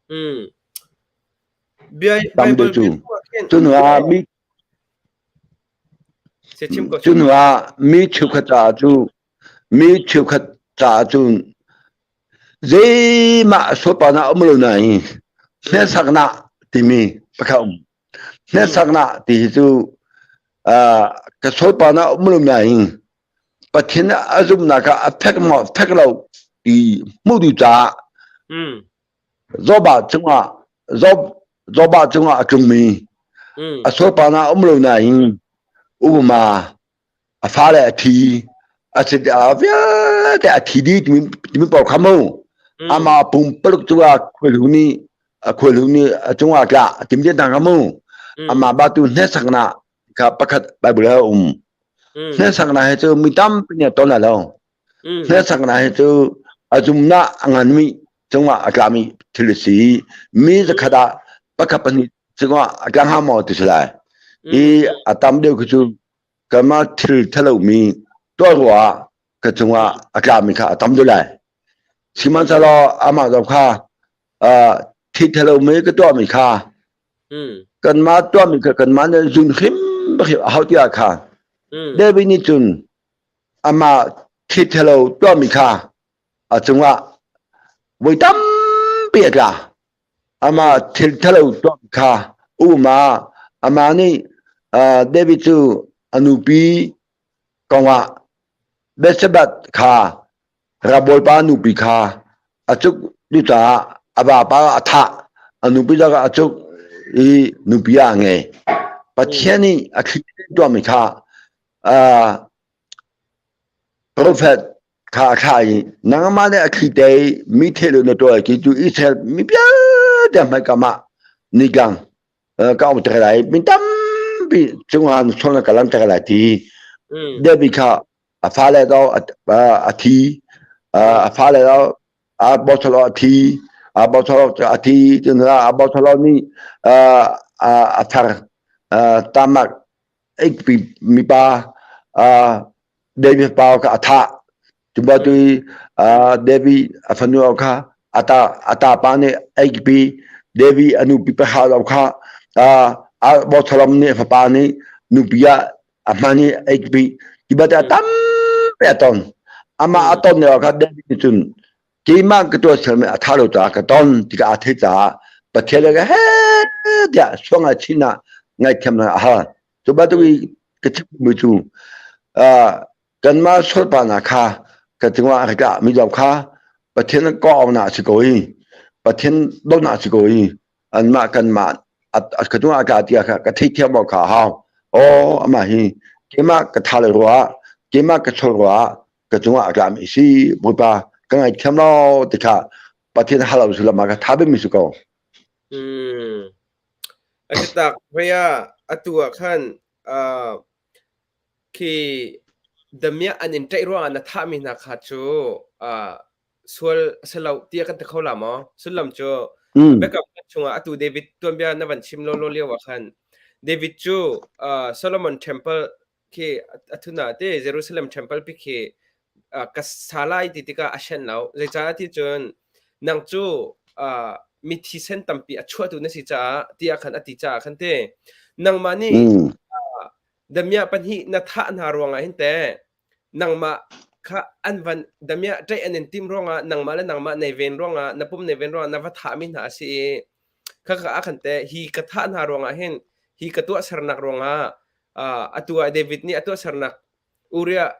Mm. Bia Tam Bible deuh cu. bia chungah khin Cu hnu ah mi se chim ko cu hnu ah mi cheukhat caah cu mi cheukhat caah cun zeimah sualpalnak a um lo nain hneksaknak timi pakhat a um. Hneksaknak ti hi cu uh, ka sualpalnak a um lo nain Pathian a zumhnak ah a fek maw fek lo ti hmuh duh caah Mm. Zobah cungah Zob Zobah cungah a tlungmi Mm. a sualpalnak a um lo nain upama a fale a thi a si vialte a thi dih timi timi pawl kha mu Mm. ama pumpaluk cungah khuailu nih a khuailu nih a cungah tla timi te hna kha mu Mm. ama ba tu hneksaknak kha pakhat Bible ah a um Mm. hneksaknak hi cu mi tampi nih a ton lai lo Mm. hneksaknak hi cu a zumnak a nganmi cungah a tlami thil a si mi zakhat ah pakhat pahnih cungah a tla hnga maw ti si lai i a tam deuh khi cu kanmah thil thalomi tuah ruah ka cungah a tlami kha a tam deuh lai sihmanhsehlaw amah zong kha thil thalomi ka tuahmi kha kanmah tuahmi kha kanmah nih zun hrim hrim a hau tiah kha David nih cun amah thil thalo tuahmi kha a cungah voi tampi a tla Amah thil ṭhalo tuah kha uma amah nih David cu a nupi kongah Bathsheba kha rabawipa nupi kha a cuk tu caah a vapa a thah a nupi zong a cuk i nupi ah a ngei. Pathian nih a thli tuahmi kha profet kha a thlah i nangmah nih a thli te i mi thil na tuah ki cu Israel mi vialte hmaikam ah nitlang ka um ter lai mi tampi cungah na sual na ka langhter lai ti David kha a fale do a thi a fale do a bothalo a thi a bothalo a thi cun a bothalo nih a thar tamak mipa David pa kha a thah. Cuba tu i David a fanu kha a ta a ta pa nih eipi David a nupi pahra lo kha a Absalom nih a fapa nih nupi ah a hman i eipi tiba te tampi a ton. Amah a ton lio kha David nih cun keimah ka tuah sel a tha lo caah ka ton tikah aa theih caah Pathian le he tiah suang ah chin ah ngaihthiamnak a hal. Cu bantuk i ka chimmi cu kanmah sualpalnak kha ka cungah a tla mi zong kha Pathian kawhauhnak a si ko i Pathian dawtnak a si ko i anmah kanmah ka cungah a tla tiah kha ka theithiam awk kha a hau. Aw amah hi keimah ka tha le rua keimah ka sual rua ka cungah a tlami a si Bawipa ka ngaithiam lo ti kha Pathian hal lo sullam ah ka tha bikmi si ko. Mm. A si tak hoi ah atu ah khan uh, khi damiah an in ṭaih ruangah na thahmi hna kha cu uh, sual a si lo tiah kan ti kho la maw? Sullam cu Mm. biakam chungah atu David tuanbia na van chim lawlaw lio ah khan David cu uh, Solomon Temple khi a thuna te Jerusalem temple pi khi ka sa lai ti tikah a shen lo zeicah ti cun nang cu mi thisen tampi a chuahtu na si caah tiah khan a ti caah khan te nangmah nih damiah pahnih na thah hna ruangah hin te nangmah kha an van damiah ṭaih an in tim ruangah nangmah le nangmah nei ven ruangah na pum nei ven ruangah na va thahmi hna a si i kha kha a khan te hi ka thah hna ruangah hin hi ka tuahsernak ruangah atu ah David nih a tuahsernak Uriah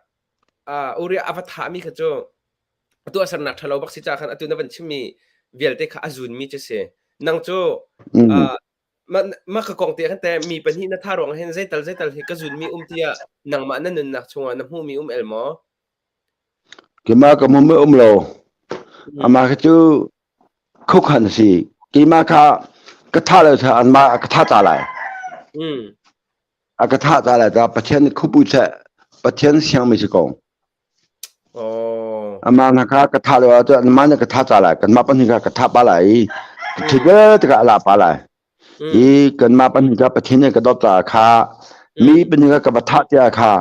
Uriah a va thahmi kha cu a tuahsernak ṭhalo bak si caah khan atu na van chimmi vialte kha a zunmi cu si. Nang cu mah ka kong te khan te mi pahnih na tha ruang hin zeital zeital hi ka zunmi um tiah nangmah na nunnak chungah na hmuhmi um el maw? Keimah ka hmuhmi um lo. Amah kha cu khukhan a si. Keimah kha ka tha lo anmah ka tha ta lai. A ka thah ta lai ta Pathian khupu seh Pathian siangmi si ko. Oh. Amah hna kha ka thah lo ahcun anmah nih ka thah ca lai kanmah pahnih kha ka thah pa lai i ka thi vialte kha a la pa lai. I kanmah pahnih kha Pathian nih ka dawt caah kha mi pahnih kha ka va thah tiah kha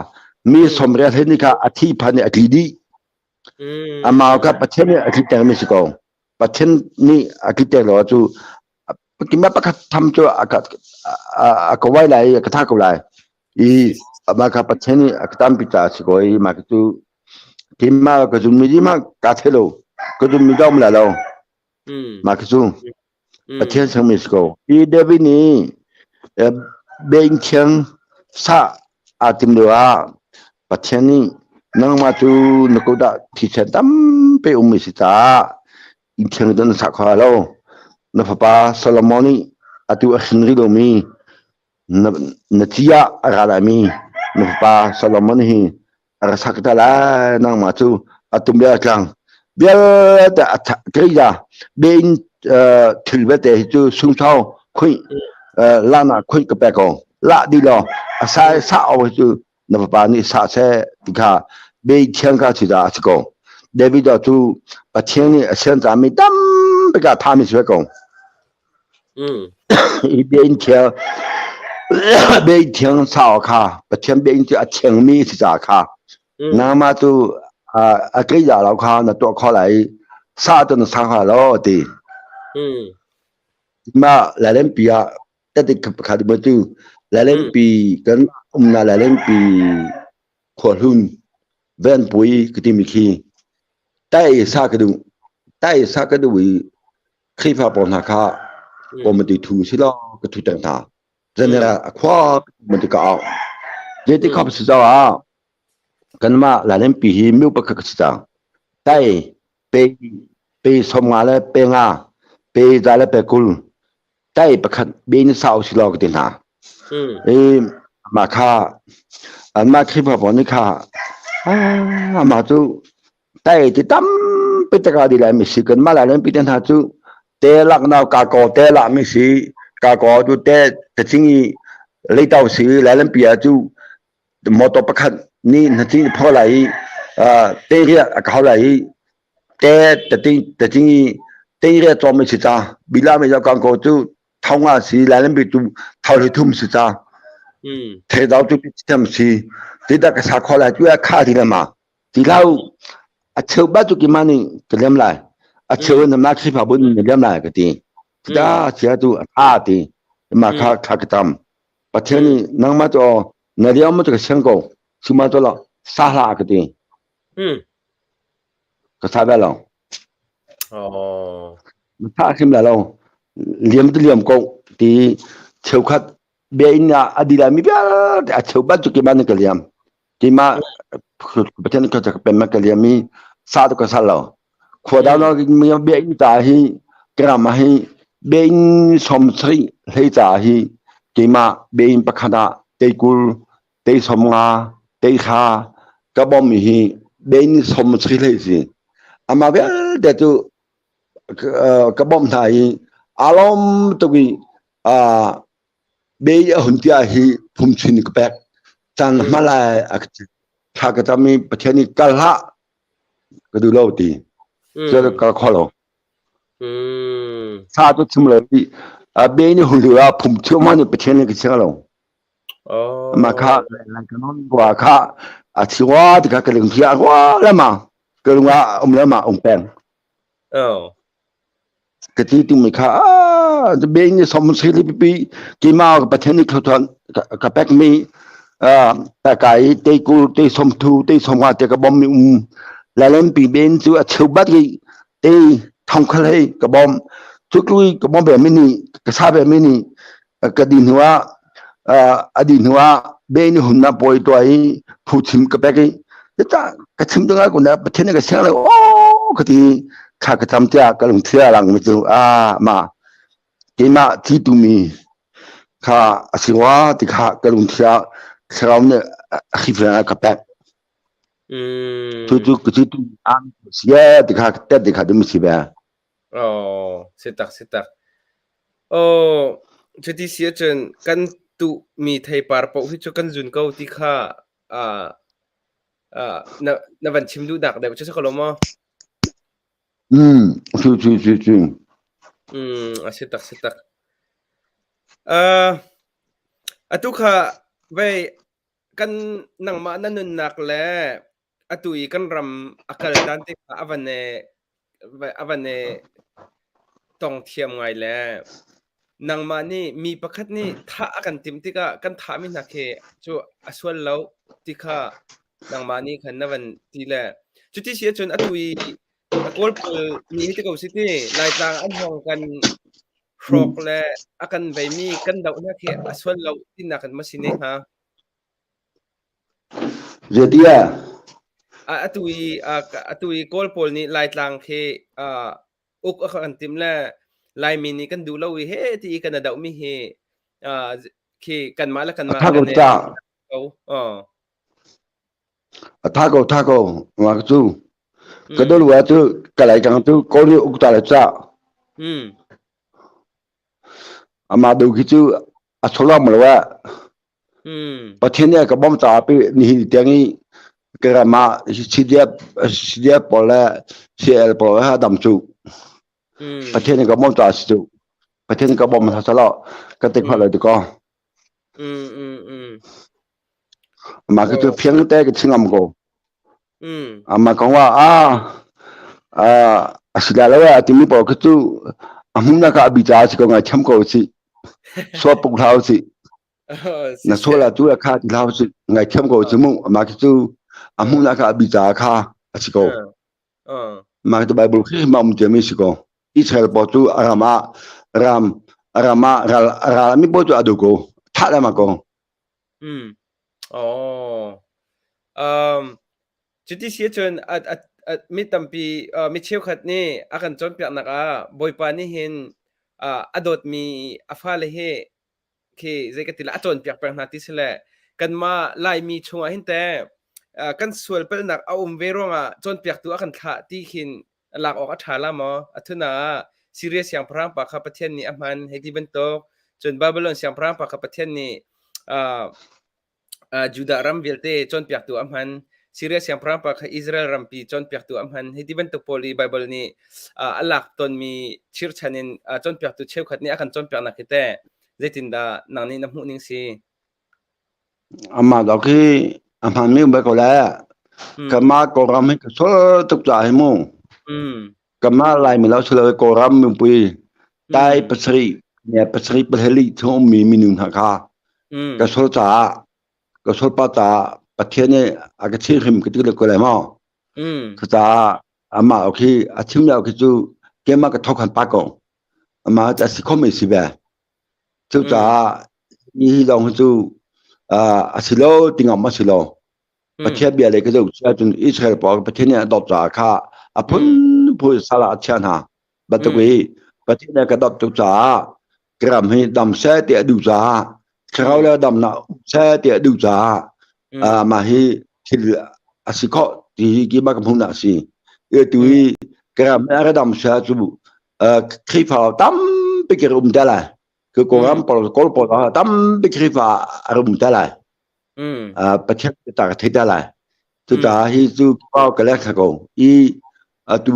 mi somriat he nih kha a thi phan i a tli dih. Amah kha Pathian nih a tliter mi si ko. Pathian nih a tliter lo cu kima pakhat tham cu a ka a ka wai lai a ka tha ko lai. I amah kha Pathian nih a ka tampi caah si ko i mah cu keimah ka zum mi ma ka thei lo. Ka zum mi dom la lo. Mah cu Pathian sangmi si ko. Hi David nih biakinn thiang sah aa tim lio ah Pathian nih nangmah cu na kut ah thisen tampi ummi si caah inn thiang cu na sah kho lai lo. Na fapa Solomon nih atu a hrin rih lomi na ci ah a ra laimi na fapa Solomon hi a ra sak te lai nangmah cu a tum le a tlang vialte a kei bein thil vialte hi cu sungsau khuih lana khuih ka pe ko la di lo a sa sa o hi cu na fapa nih sa seh ti kha bei thiang ka si da a si ko David cu Pathian nih a sian cami tampi ka thami si ko Hi biainn thiang biainn thiang sau kha Pathian biainn cu a thiangmi si ca kha nangmah cu a kei dah lo kha na tuah kho lai i sa cu na sang hnga lo ti. Mah Lailenpi ah tetik pakhat cu Lailenpi kan umnak Lailenpi khuahlun Venpui ka timi khi tai sa ka duh tai sa ka duh i Khrihfa pawl hna kha committee thu si law ka thu teng hna. General a khua committee ka au. Zeiti khop si caah kanmah Lailenpi hi miu pakhat ka si cang. Tai pe pe som nga le pe nga pe za le pe kul tai pakhat be ni sau si law ka ti hna. I mah kha anmah Khrihfa pawl nih kha ah mah cu Tai ti tampi taka di lai mi si kan mah lai pi te hna cu te lak nau ka ko te la mi si ka ko cu te te ching i leitau si lai lam pi ah cu motor pakhat ni na ching pho lai i te ria a kau lai i te te ting te ching i te ria chom mi si cha bila mi kan ko cu thau nga si lai lam pi tu thau le thum si cha the dau tu thiam si ti da ka sa kho lai tu kha ti la ma Ti hlah u. A cheu bat cu keimah nih ka liam lai. A cheu in na Khrihfabu nih na liam lai ka ti. Ta chia tu a tha ti. Mah kha kha ka tam. Pathian nih nangmah cu na liam ma cu ka siang ko. Suma cu lo sa hlah ka ti. Ka sa ve lo. Na tha hrim la lo. Liam tu liam ko ti cheukhat bia in ah a dila mi vialte a cheu bat cu keimah nih ka liam. Keimah Pathian ka ka pen ka liam i sa tu ka sal lo. Khua dang mi bia in ta hi gram hi bia in som sri hlei ca hi keimah bia in pakhat ah teikul tei som nga tei kha ka bom hi bia in som sri hlei si. Ama vialte cu ka bom hna i alom tuk i Bei a hun tiah hi phungchin ka pek. Caan hmalai a ka ti. Thla ka cam i Pathian nih kal hlah ka duh lo ti. Cu kal kho lo. Sa cu chim lo i bei nih hun lio ah phungchim ma nih Pathian nih ka chim lo. Ma kha wa kha a thi wa ti kha ka lung thia wa lama ka lung ah um lama um peng. Ka ti timi kha be ni som si li pipi keimah ka Pathian nih thluachuah ka pekmi kai te kul te som thu te som nga te ka bom mi um lalempi ben cu a cheu bat li te thong khal hei ka bom cu tlui ka bom ve mi ni ka sa ve mi ni ka di hnu ah a di hnu ah be ni hun na poi to i phu chim ka pek i ta ka chim tu ngai ko na Pathian ka siang le o ka ti kha ka tam tia ka lung thia lang mi chu a ma keimah thi tu mi kha a si wa ti kha ka lung thia thlarau ne a khif ka pek tu tu ka tu am sia ti kha te ti kha dum si ba Oh, si tak si tak. Oh, cuti si ahcun kan tuhmi theipar paoh hi cu kan zun ko ti kha ah ah na na van chim duhnak deuh cu si ko lo maw? Mm, cu cu cu cu. Mm, a si tak si tak. Uh, atu kha vei kan nangmah na nunnak le. Atu i kan ram a kal dan te kha a van a van tong thiam ngai le nangmah nih mi pakhat nih thah a kan timh tikah kan thahmi hna khi cu a sual lo ti kha nangmah nih khan na van ti le cuti si ahcun atu i a Kawl pawl nih hi ti ko si ti Laitlang an hong kan hrawk le a kan veimi kan doh hna khi a sual lo tinak kan ma si ne hnga? Zeitiah? Atu i atu i Kawl pawl nih Laitlang khi uk a kan timh le Laimi nih kan duh lo i he ti i kan dohmi hi khi kanmah le kanmah kan i ko. A tha ko tha ko ma cu ka dol wa cu ka lai kang cu Kawl nih uk ta le ca. Amah du khi cu a cholam lo ah Pathian nih a ka bawmh caah pi nihin tiang i ka ram ah CDF CDF pawl le CL pawl ha dam cu. Pathian nih ka bawmh caah si cu. Pathian nih ka bawmh hna selaw ka ti khawh lo ti ko. Mah ka cu fiang te ka chingam ko. Amah kong ah ah a si lai lo a timi pawl kha cu a hmunnak ah a bi caah si ko ngai thiam ko si. Sual puk hlah usih. Na sual ah tu a kha ti hlah usih. Ngai thiam ko si mu. Amah khi cu a hmunnak ah a bi caah kha a si ko. Mah cu Bible khi ma um tiami si ko. Israel pawl cu a ram ah ram ram ah ral ral mi pawl cu a du ko. Thah lama ko. Mm. Oh. Um, cuti si ahcun a, a, a, mi tampi uh, mi cheukhat nih a kan cawnpiaknak ah Bawipa nih hin uh, a dawtmi a fale hi khi zei ka ti la a cawnpiak peng hna ti si le kanmah Laimi chungah hin teh uh, kan sual palhnak a um ve ruangah cawnpiaktu a kan thlah ti khin lak awk a ṭha la maw? A thuna ah Siria siangpahrang pa kha Pathian nih a hman hei ti bantuk cun Babylon siangpahrang pa kha Pathian nih uh, uh, Judah ram vialte cawnpiaktu a hman. Siria siangpahrang pa kha Israel rampi cawnpiaktu a hman. Hei ti bantuk pawl i Bible nih uh, a lak tonmi chirchan in uh, cawnpiaktu cheukhat nih a kan cawnpiaknak hi teh zeitindah nang nih na hmuh ning si? Amah dawk hi a hmaanmi um bal ko le. Kanmah Kawlram hi ka sual tuk caah hi mu. Kanmah Laimi lo si lo Kawlram mipui tai pasarih ne pasarih pahleili chung ummi minung hna kha ka sual caah ka sual pa caah Pathian nih a ka chimhrim ka ti le ko lai maw. Cucaah amah khi a chim lio khi cu keimah ka thok han pa ko. Amah a si khomi si ve. Cucaah hi lawng hi cu a si lo ti ngam a si lo. Pathian bia lei ka zoh ahcun Israel pawl Pathian nih a dawt caah kha a phunphun sal ah a chiah hna. Bantuk i Pathian nih a ka dawt tuk caah ka ram hi dam seh ti a duh caah thlarau le damnak um seh ti a duh caah mah hi thil a si khawh ti hi ki bak hmuhnak a si. Tu hi ka ram hi a ka dam seh cu Khrihfa tampi ka um te lai. Ka Kawlram pawl Kawl pawl tampi Khrihfa a um te lai. Pathian ta ka thei te lai. Cucaah hi cu pau ka lek ko. I atu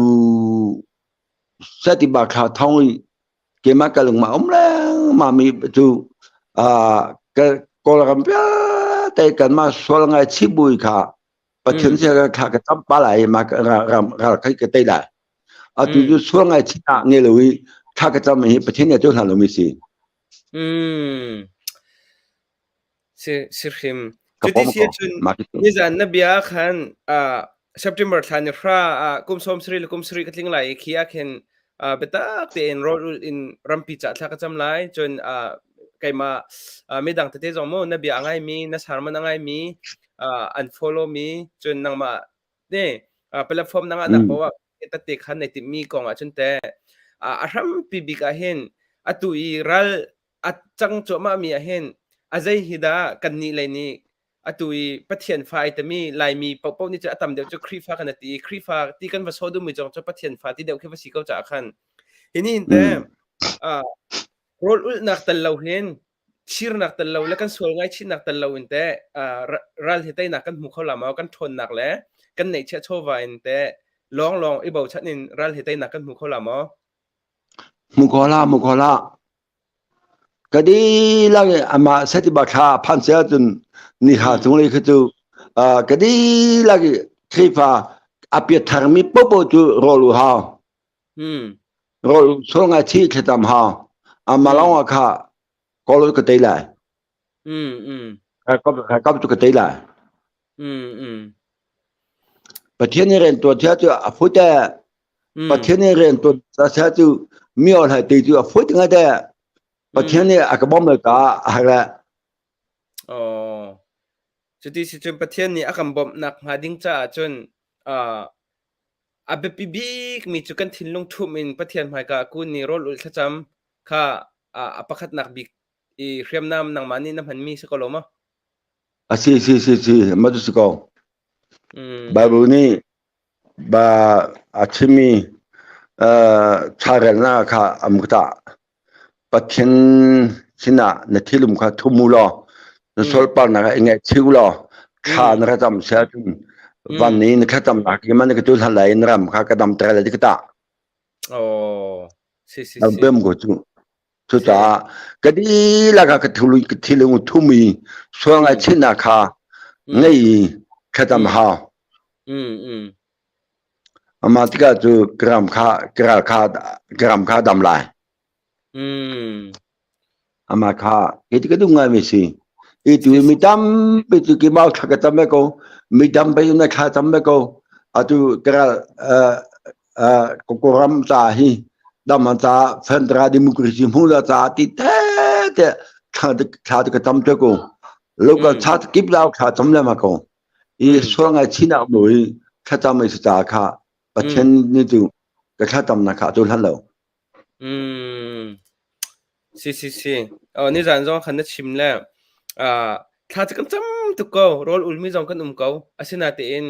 sati ba thla thong i keimah ka lung ma um leng ma mi cu ka Kawlram vialte kanmah sual ngai chibui kha Pathian sia ka thla ka tam pa lai ma ram ral kai ka tei lai. Atu cu sual ngai chih nge lo i thla ka cam hi Pathian nih a cohlan lomi si. Mm. Si si hrim. Cuti si ahcun nizan na bia khan uh, September thla ni hra ah kum som sari le kum sari ka tling lai i khi ah khin uh, biatak tein rawl ulh in rampi ca thla ka cam lai cun uh, keimah uh, midang tete zong mu na bia a ngaimi na sermon a ngaimi uh, an follow mi cun nangmah ne platform na ngahnak poah tette khan nei timmi kong ah cun te a hrampi bik ah hin atu i ral a cang cuahmah mi ah hin a zei hi dah kan nih lei nih atu i Pathian fa ai tami Laimi paohpaoh nih cu a tam deuh cu Khrihfa kan ti i Khrihfa ti kan va saw duhmi zong cu Pathian fa ti deuh khi va si ko caah khan hi ni hin te rawl ulhnak tel lo hin Chirnak tel lo le kan sual ngaihchihnak tel lo in teh ral hi teinak kan hmu kho la maw? Kan ṭhawnnak le kan neihchiah chawva in teh lawnglawng i bochan in ral hi teinak kan hmu kho la maw? Hmu kho la, hmu kho la. Ka dihlak i amah setiba thla phan sia cun ni ha cung lei khi cu ka dihlak i. Khrihfa a piatharmi popo cu rawl u hau. Rawl sual ngai chi thlacam hau. Ama lawng ah kha kawl ka tei lai. Kap cu ka tei lai. Pathian nih rian tuan sia cu a phut e. Pathian nih rian tuan sia cu mi ol hai te cu a phut ngai te. Pathian nih a ka bawm le ka a har le. Oh. Cuti si cun Pathian nih a kan bawmhnak hnga ding caah cun uh, a biapi bikmi cu kan thinlung ṭhumh in Pathian hmaika ah kun i rawl ulh thlacam kha a pakhatnak bik i hriamnam nangmah nih na hmanmi si ko lo maw? A si si si si mah cu si ko. Bible nih ba a chimmi charelnak kha am ka tah. Pathian sinah na thilum kha thum u law na sualparnak ah i ngaihchih u law thla na ka cam si ahcun van i na thlacamnak hi man ka tu hlan lai na ram kha ka damter lai ti ka tah. Oh, si si si. Bem ko cu. Cucaah ka dihlak ah ka thilung ka thilung thum i sual ngaihchihnak kha ngei i thlacam hau. Amah tikah cu ka ram kha ka ral kha ka ram kha dam lai. Amah kha hi ti ka duh ngaimi si. I tu mi tampi cu ki mau thla ka tam ve ko. Mi tampi na thla tam ve ko. Atu ka ral Kawlram ca hi dam ca Federal Democracy hmu la ca ti te te thla thla ka tam te ko. Local cha kip lau thla tam le ma ko. I sual ngai chinak nu i thlacam i ca kha Pathian ni tu ka thlacam na kha tu hlan lo. Si si si. Oh, ni zan zong khan na chim le thla cu kan cam tuk ko. Rawl ulmi zong kan um ko. Asinain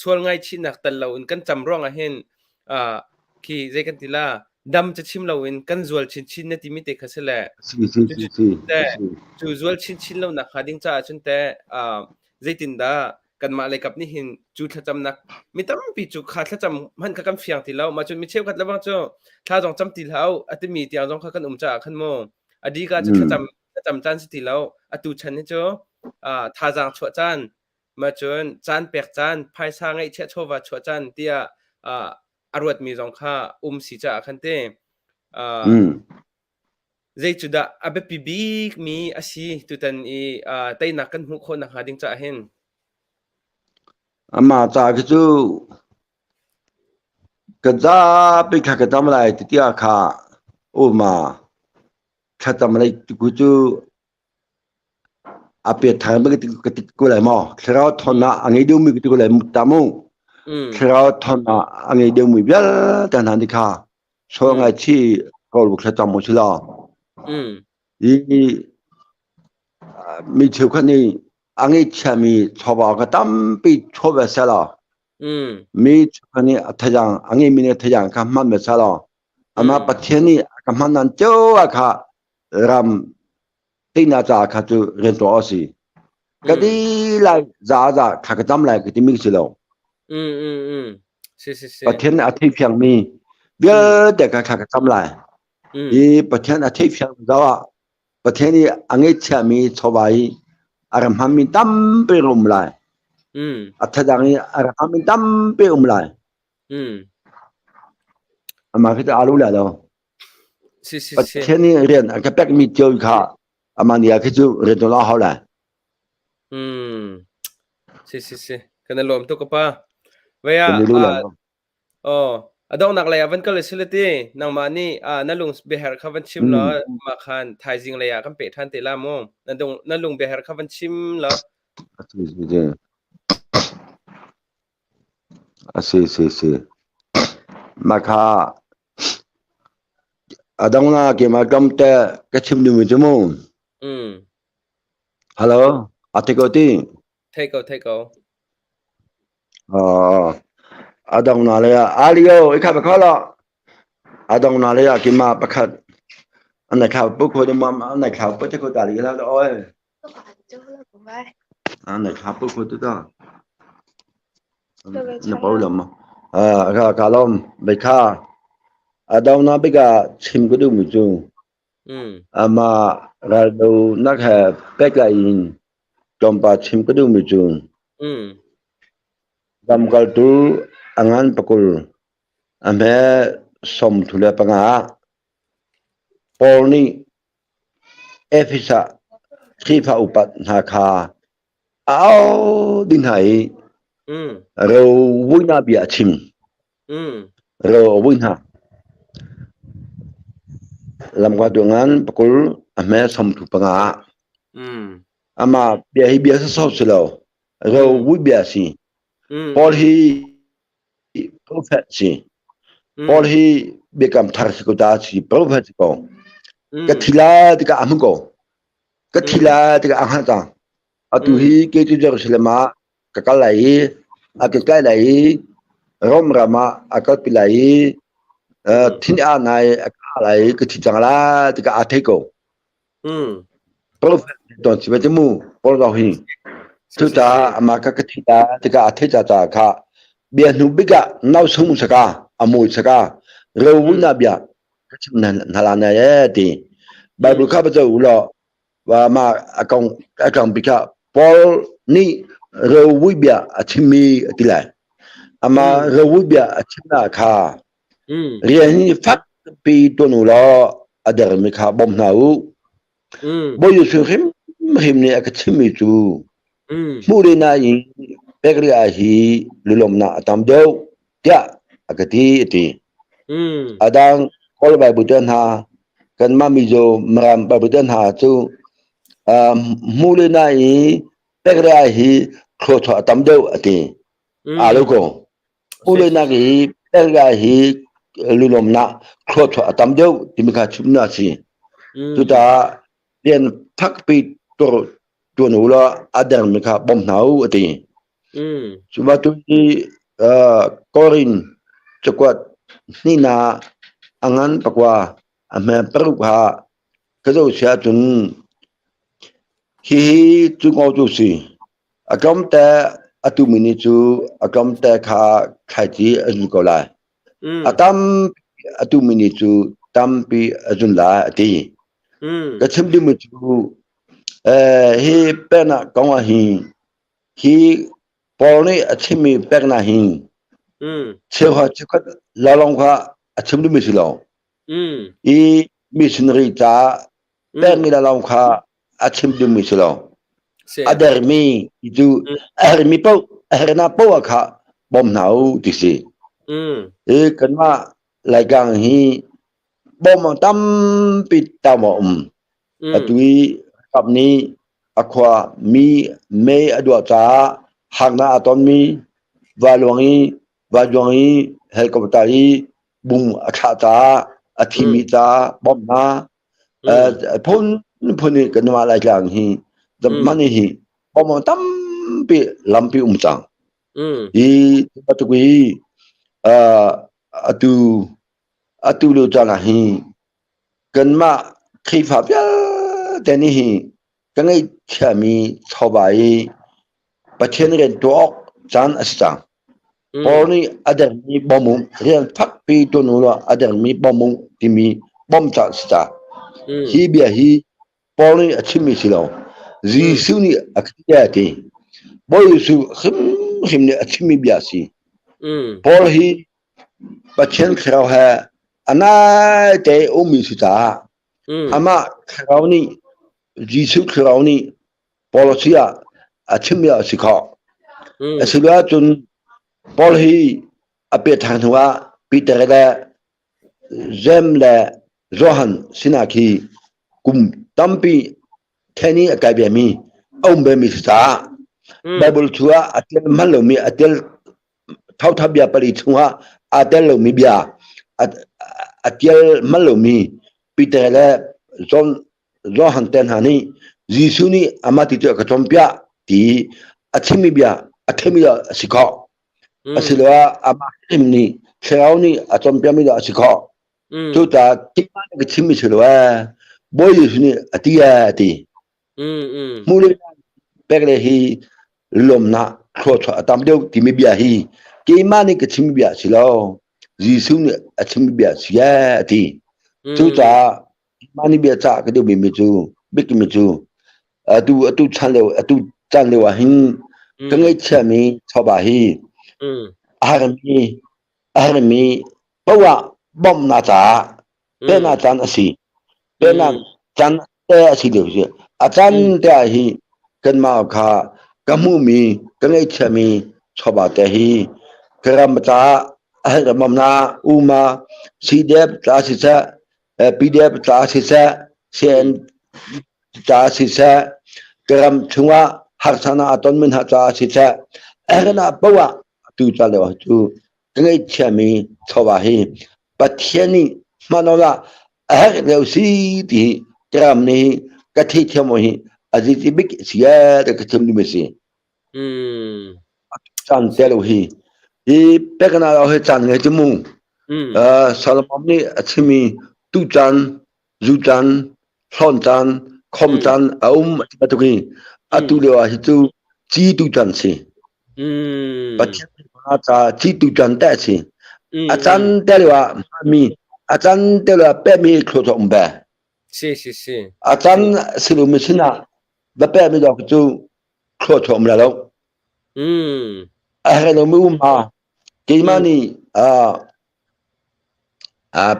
sual ngaihchihnak tel loin kan cam ruangah hin khi zei kan ti la dam cu chim loin kan zual chinchin na timi te kha si le Si si si si. Te cu zual chinchin lo nak hnga ding caah cun te zeitindah kanmah lei kap nih hin cu thlacamnak mi tampi cu kha thlacam hmanh kha kan fiang ti lo mah cun mi cheukhat lebang cu thla zong cam ti hlah u a timi tiang zong kha kan um caah khan mu adika cu thlacam thlacam caan si ti lo atu chan hi cu thazaang chuah caan mah cun caan pek caan phaisa ngeihchiah chawva chuah caan tiah a ruatmi zong kha um si caah khan te Zei cu dah a biapi bikmi a si tutan i teinak kan hmuh khawh nakhnga ding caah hin? Amah ca khi cu ka zapi kha ka tam lai ti tiah kha uma thlacam lei tu cu A piathar ka ti ka ti ko lai maw? Thlarau thawnnak a ngei deuhmi ka ti ko lai ta mu. Thlarau thawnnak a ngei deuhmi vialte hna nih kha sual ngaichih rawl thlacam u si law. Hi mi cheukhat nih a ngeihchiami chawva ka tampi chaw ve seh law. Mi cheukhat nih a thazaang a ngeimi nih a thazaang kha hman ve seh law. Amah Pathian nih a ka hman nan cio ah kha ram teinak caah kha cu rian tuah a si. Ka di lai za za thla ka cam lai ka timi si lo. Si si si. Pathian a thei fiang mi vialte kha thla ka cam lai. I Pathian a thei fiang zo ah Pathian i a ngeihchiah mi chawva i a ram hman mi tampi um lai. A thadang i a ram hman mi tampi um lai. Amah khi alu lai lo. Si si si. Pathian nih rian a ka pekmi cio kha amah nih khi cu rian tuan a hau lai. Hmm. Si si si. Kan i lawm tuk ka pa. Vei ah Kan i lu lai lo. oh a donghnak lei ah van kal si le ti nangmah nih na lung biaherh kha van chim law mah khan thaizing lei ah kan peh ṭhan te la mu. Na dung na lung biaherh kha van chim law. Si si si. A si si si. Mah kha A dang na keimah kam te ka chim dingmi cu mu. Hello, a thei ko ti? Thei ko, thei ko. Uh, a dang na le ah alio i kha kha la. A dang na le ah keimah pakhat an nai thlau pu kho ding ma an nai thlau pu te ko ta li la oi. An nai thlau pu kho tu ta. Na pau lam ma. Ah, ka ka lom bai kha. A dang na bika chim ka duh mi cu. Ama raldo nak he pek lai in tlawmpal chim ka duh mi cu. Lamkaltu a ngan pakul a hme 35 ah Paul nih Efesa Khrihfa upat hna kha a auh dih hna i rovuihnak bia a chim. Ro a vui hna. Lamkaltu ngan pakul a hme 35 ah amah bia hi bia sawsawh si lo, rovui bia a si. Paul hi Prophet si. Paul hi biakam thar si ko ta si prophet si ko. Ka thi lai tikah a hmu ko. Ka thi lai tikah a hngalh cang. Atu hi kei cu Jerusalem ah ka kal lai i a ka tlai lai i Rom ram ah a kalpi lai i thin a nai a ka lai i ka thi cang lai tikah aa thei ko. Prophet ton si ve mu Paul zong hi. Cucaah amah kha ka thi ta tikah a thei ca caah kha bia hnu bik ah nau sung saka a mui saka ro na bia ka chim na la na ye ti Bible kha ba zo u law wa ma a kong a kong bik ah Paul nih ro bia a chimmi a ti lai ama ro bia a chim na kha Rian hi fakpi tuan u law a dermi kha bawm hna u. Bawi Jesuh hrimhrim nih a ka chimmi cu hmuh le na i pek rih ah hi lulawmnak a tam deuh tiah a ka ti a ti. A dang Kawl Bible te hna kanmah Mizo Mirang Bible te hna cu hmuh le na i pek rih ah hi thluachuah a tam deuh a ti. Aa lo ko. Ulenak hi Elga hi lulawmnak thluachuah a tam deuh timi kha chimnak a si. Cucaah rian thakpi tur tuan u law a dermi kha bawm hna u a ti. Cu bantuk hi Korin cakuat hnihna a ngan pakua a hme paruk ha ka zoh si ahcun hihi cu ko cu si. A tlawmte a tumi nih cu a tlawmte kha thlaici a zun ko lai. A tam a tumi nih cu tampi a zun lai a ti. Ka chim duhmi cu hi peknak kong ah hi hi Paul nih a chimmi peknak hi cheuha cheukhat lalong kha a chim duhmi si lo. I missionary caah pekmi lalong kha a chim dingmi si lo. A dermi cu a hermi paoh a hernak paoh ah kha bawm hna u ti si. Hi kanmah Laikang hi bawm tampi tam a um. Atu i kap nih a khua mi mei a duah caah harnak a tonmi valuang i vajuang i helicopter i bung a thlah caah a thimi caah bawmhnak Phun phun i kan mah Laitlang hi man hi bom tampi lampi um cang. Hi bantuk hi atu atu lio caan ah hi kanmah Khrihfa vialte nih hi ka ngeihchiami chawva i Pathian rian tuah awk caan a si cang. Paul nih a dermi bawm u, rian fakpi ṭuan u law a dermi bawm u timi bawm caan si ca. Hi bia hi Paul nih a chimmi si lo. Jesuh nih a a ti. Bawi Jesuh hrimhrim nih a chimmi bia a si. Paul hi Pathian thlarau he a naite ummi si caah amah thlarau nih Jesuh thlarau nih Paul si ah a chimmi a si khawh. Asilo ahcun Paul hi a piathar hnu ah Peter le Jeim le Johan sinah khi kum tampi then i a kai bemi a um bemi si caah Bible thu ah a tel hman lomi a tel thotha bia pali chungah aa tel lomi bia a tial hman lomi Peter le John Johan te hna nih Jesuh nih amah ti cu a ka cawnpiak ti a chimmi bia a theimi a si khawh. Asiloah amah hrim nih Thlarau nih a cawnpiakmi a si khawh. Cucaah keimah nih ka chimmi si lo ee Bawi Jesuh nih a ti ee a ti. Hmuh le pek le hi lawmnak thluachuah a tam deuh timi bia hi keimah nih ka chimmi bia a si lo. Jesuh nih a chimmi bia a si ee a ti. Cucaah Mah nih bia cah ka duhmi mi cu bikmi cu atu atu chan lio atu caan lio ah hin ka ngaihchiami chawva hi. A hermi a hermi poah bawmhnak caah peknak caan a si. Peknak caan te a si lio si. A caan te ah hi kanmah kha ka hmuhmi ka ngeihchiahmi chawva te hi ka ram caah a herh bawmhnak uma CDF ca siseh PDF ca siseh CN ca siseh ka ram chungah harsatnak a tonmi hna ca siseh a herhnak poah tu ca lio cu ka ngeihchiahmi chawva hi Pathian nih hman awlah a herh lio si ti hi ka ram nih ka theithiam hi a zizi bik si e ka chim ding si. Caan te lo hi hi pekna lo hi caan ngai cu mu. Solomon nih a chimi tu caan zu caan hlawn caan khom caan a um bantuk hi atu lio ah hi cu ci tu caan si. Pathian ca ci tu caan te si. A caan te lio ah mi a caan te lio ah pehmi thluachuah um ve. Si si si. A caan silumi sinah va pehmi dawk cu thluachuah um la lo. A herh lomi um ha. Keimah nih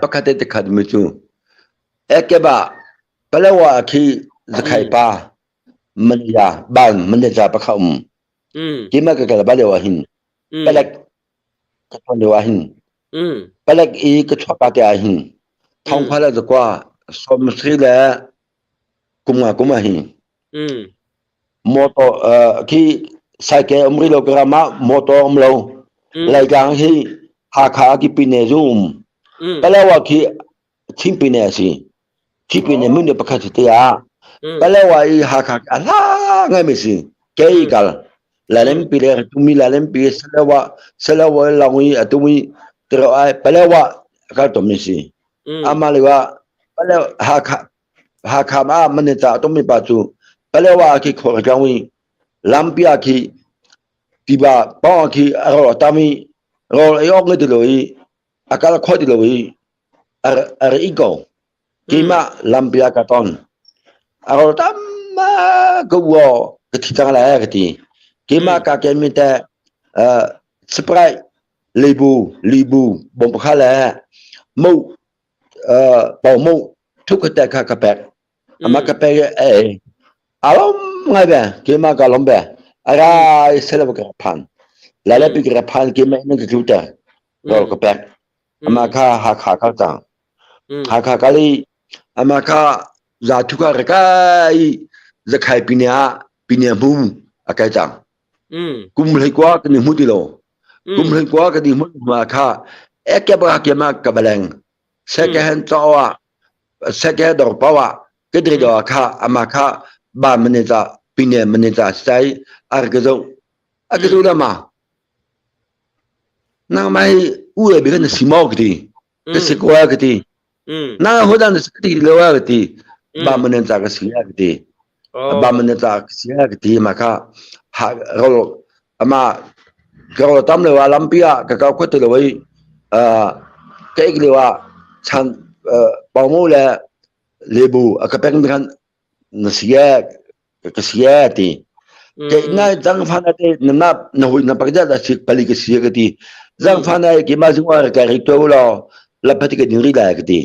pakhat te khat mi cu ekeba palawa khi zakhai pa mania ban manaja pakha um keimah ka kal ba lio ah hin palek ka tuan lio ah hin palek i ka chuak ka te ah hin thongpha le zakwa sawmsri le kum nga kum ah hin Motor khi cycle um rih lo ka ram ah motor um lo. Laitlang hi Hakha ki pine zu um. Palawa khi Chin pine a si. Chin pine mun pakhat si te ah. Palawa i Hakha a hla ngai mi si. Kei kal. Lalem pi le tumi lalem pi Salawa Salawa long i atumi tero ai Palawa kal tom mi si. Ama lewa Palawa Hakha Hakha ah manita a tonmi pa cu Palewa ah khi khua ka tlang i lampi ah khi tiva pawng ah khi a rawl a tam i rawl ei awk ngei ti lo i a kal khawh ti lo i a ra i ko. Keimah lampi ah ka ton. A rawl tam ka uo ka thi cang lai ka ti. Keimah ka kenmi te Sprite lebu libu bom pakha le mo pawmu thuk te kha ka pek ama ka pek e alom ngai be keima ka lom be ara sela ka phan la le pi ka phan keima in ka tlu ta ro ka pek ama kha ha kha ka chang ha kha kali ama kha za thu ka kai zakhai pinya pinya mu akai chang kum hlei kwa ka ni mu ti lo kum hlei kwa ka ni mu ma kha eke ba ke ma ka baleng second hand chaw ah second dor pawa ke dri do kha ama kha ba manager pine manager sai ar ke zo a ke zo la ma nang mai u e bi kan si mo ke ti ke si ko ke ti na ho dan si ti lo ke ti ba manager ka si ke ti ba manager ka si ke ti ma kha ha ro ama ka ro tam le wa lampi ah ka kau khot ti lo i ka ik lio ah chan pawmu le lebu a ka pek mi khan na si ka si ti ke na jang fa na te na na na hui na pak ja da sik pali ka si ka ti jang fa na ke ma jing wa ka ri to lo la pati ka ding ri la ka ti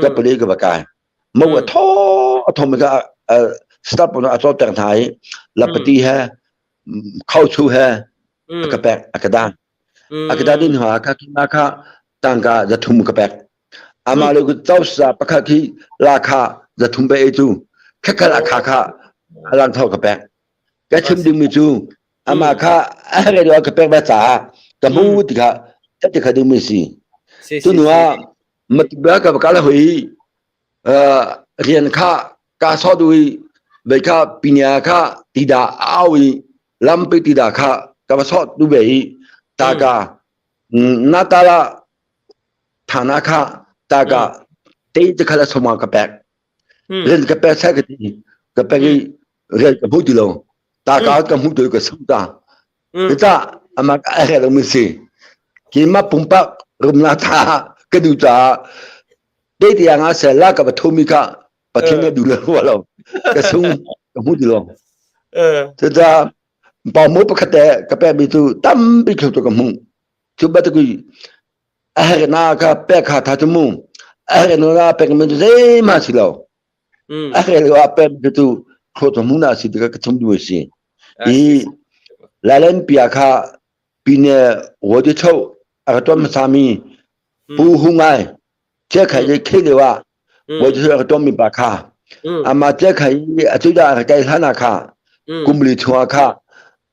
ka pali ka ba kai mo a tho a tho mi ka stop na a cho ter thai la pati he khau chu he a ka pek a ka dan a ka dan din ha ka ki ma kha tangka za thum ka pek ama le ku chau sa pakhat hi la kha za thum pe e chu khakal a kha kha alang tho ka pek ka chim ding mi chu ama kha a re do ka pek ba cha ka mu ti kha ta ti kha ding mi si tu nuwa matba ka ka la hoi rian kha ka so du i ve kha pinya kha tida au i lampi tida kha ka va so du ve i ta ka na ta la thana kha ta ka te te kha la soma ka pek rian ka pek sa ka ti ka pek i rian ka hmu ti lo ta ka ka hmu tu ka sum ta ta ama ka a lo mi si ki ma pumpak rumna ta ka du ta te tiang ah sel la ka va thumi kha pathian na du lo wa lo ka sung ka hmu ti lo cucaah. Pawmu pakhat te ka pekmi cu tampi thlu tu ka hmuh. Cu bantuk a herh na ka pek kha tha cu mu. A herh na pek mi cu zeihmah si lo. A herh lo ah pek mi cu thlu tu hmu na si ti ka chim duh si. I lailen pia kha pine wodi cho a ka tuan hmasa mi pu hu ngai che khai le khi lio ah wodi cho a ka tuan mi pa kha ama che khai a cu da a kai hlan ah kha kumli chungah kha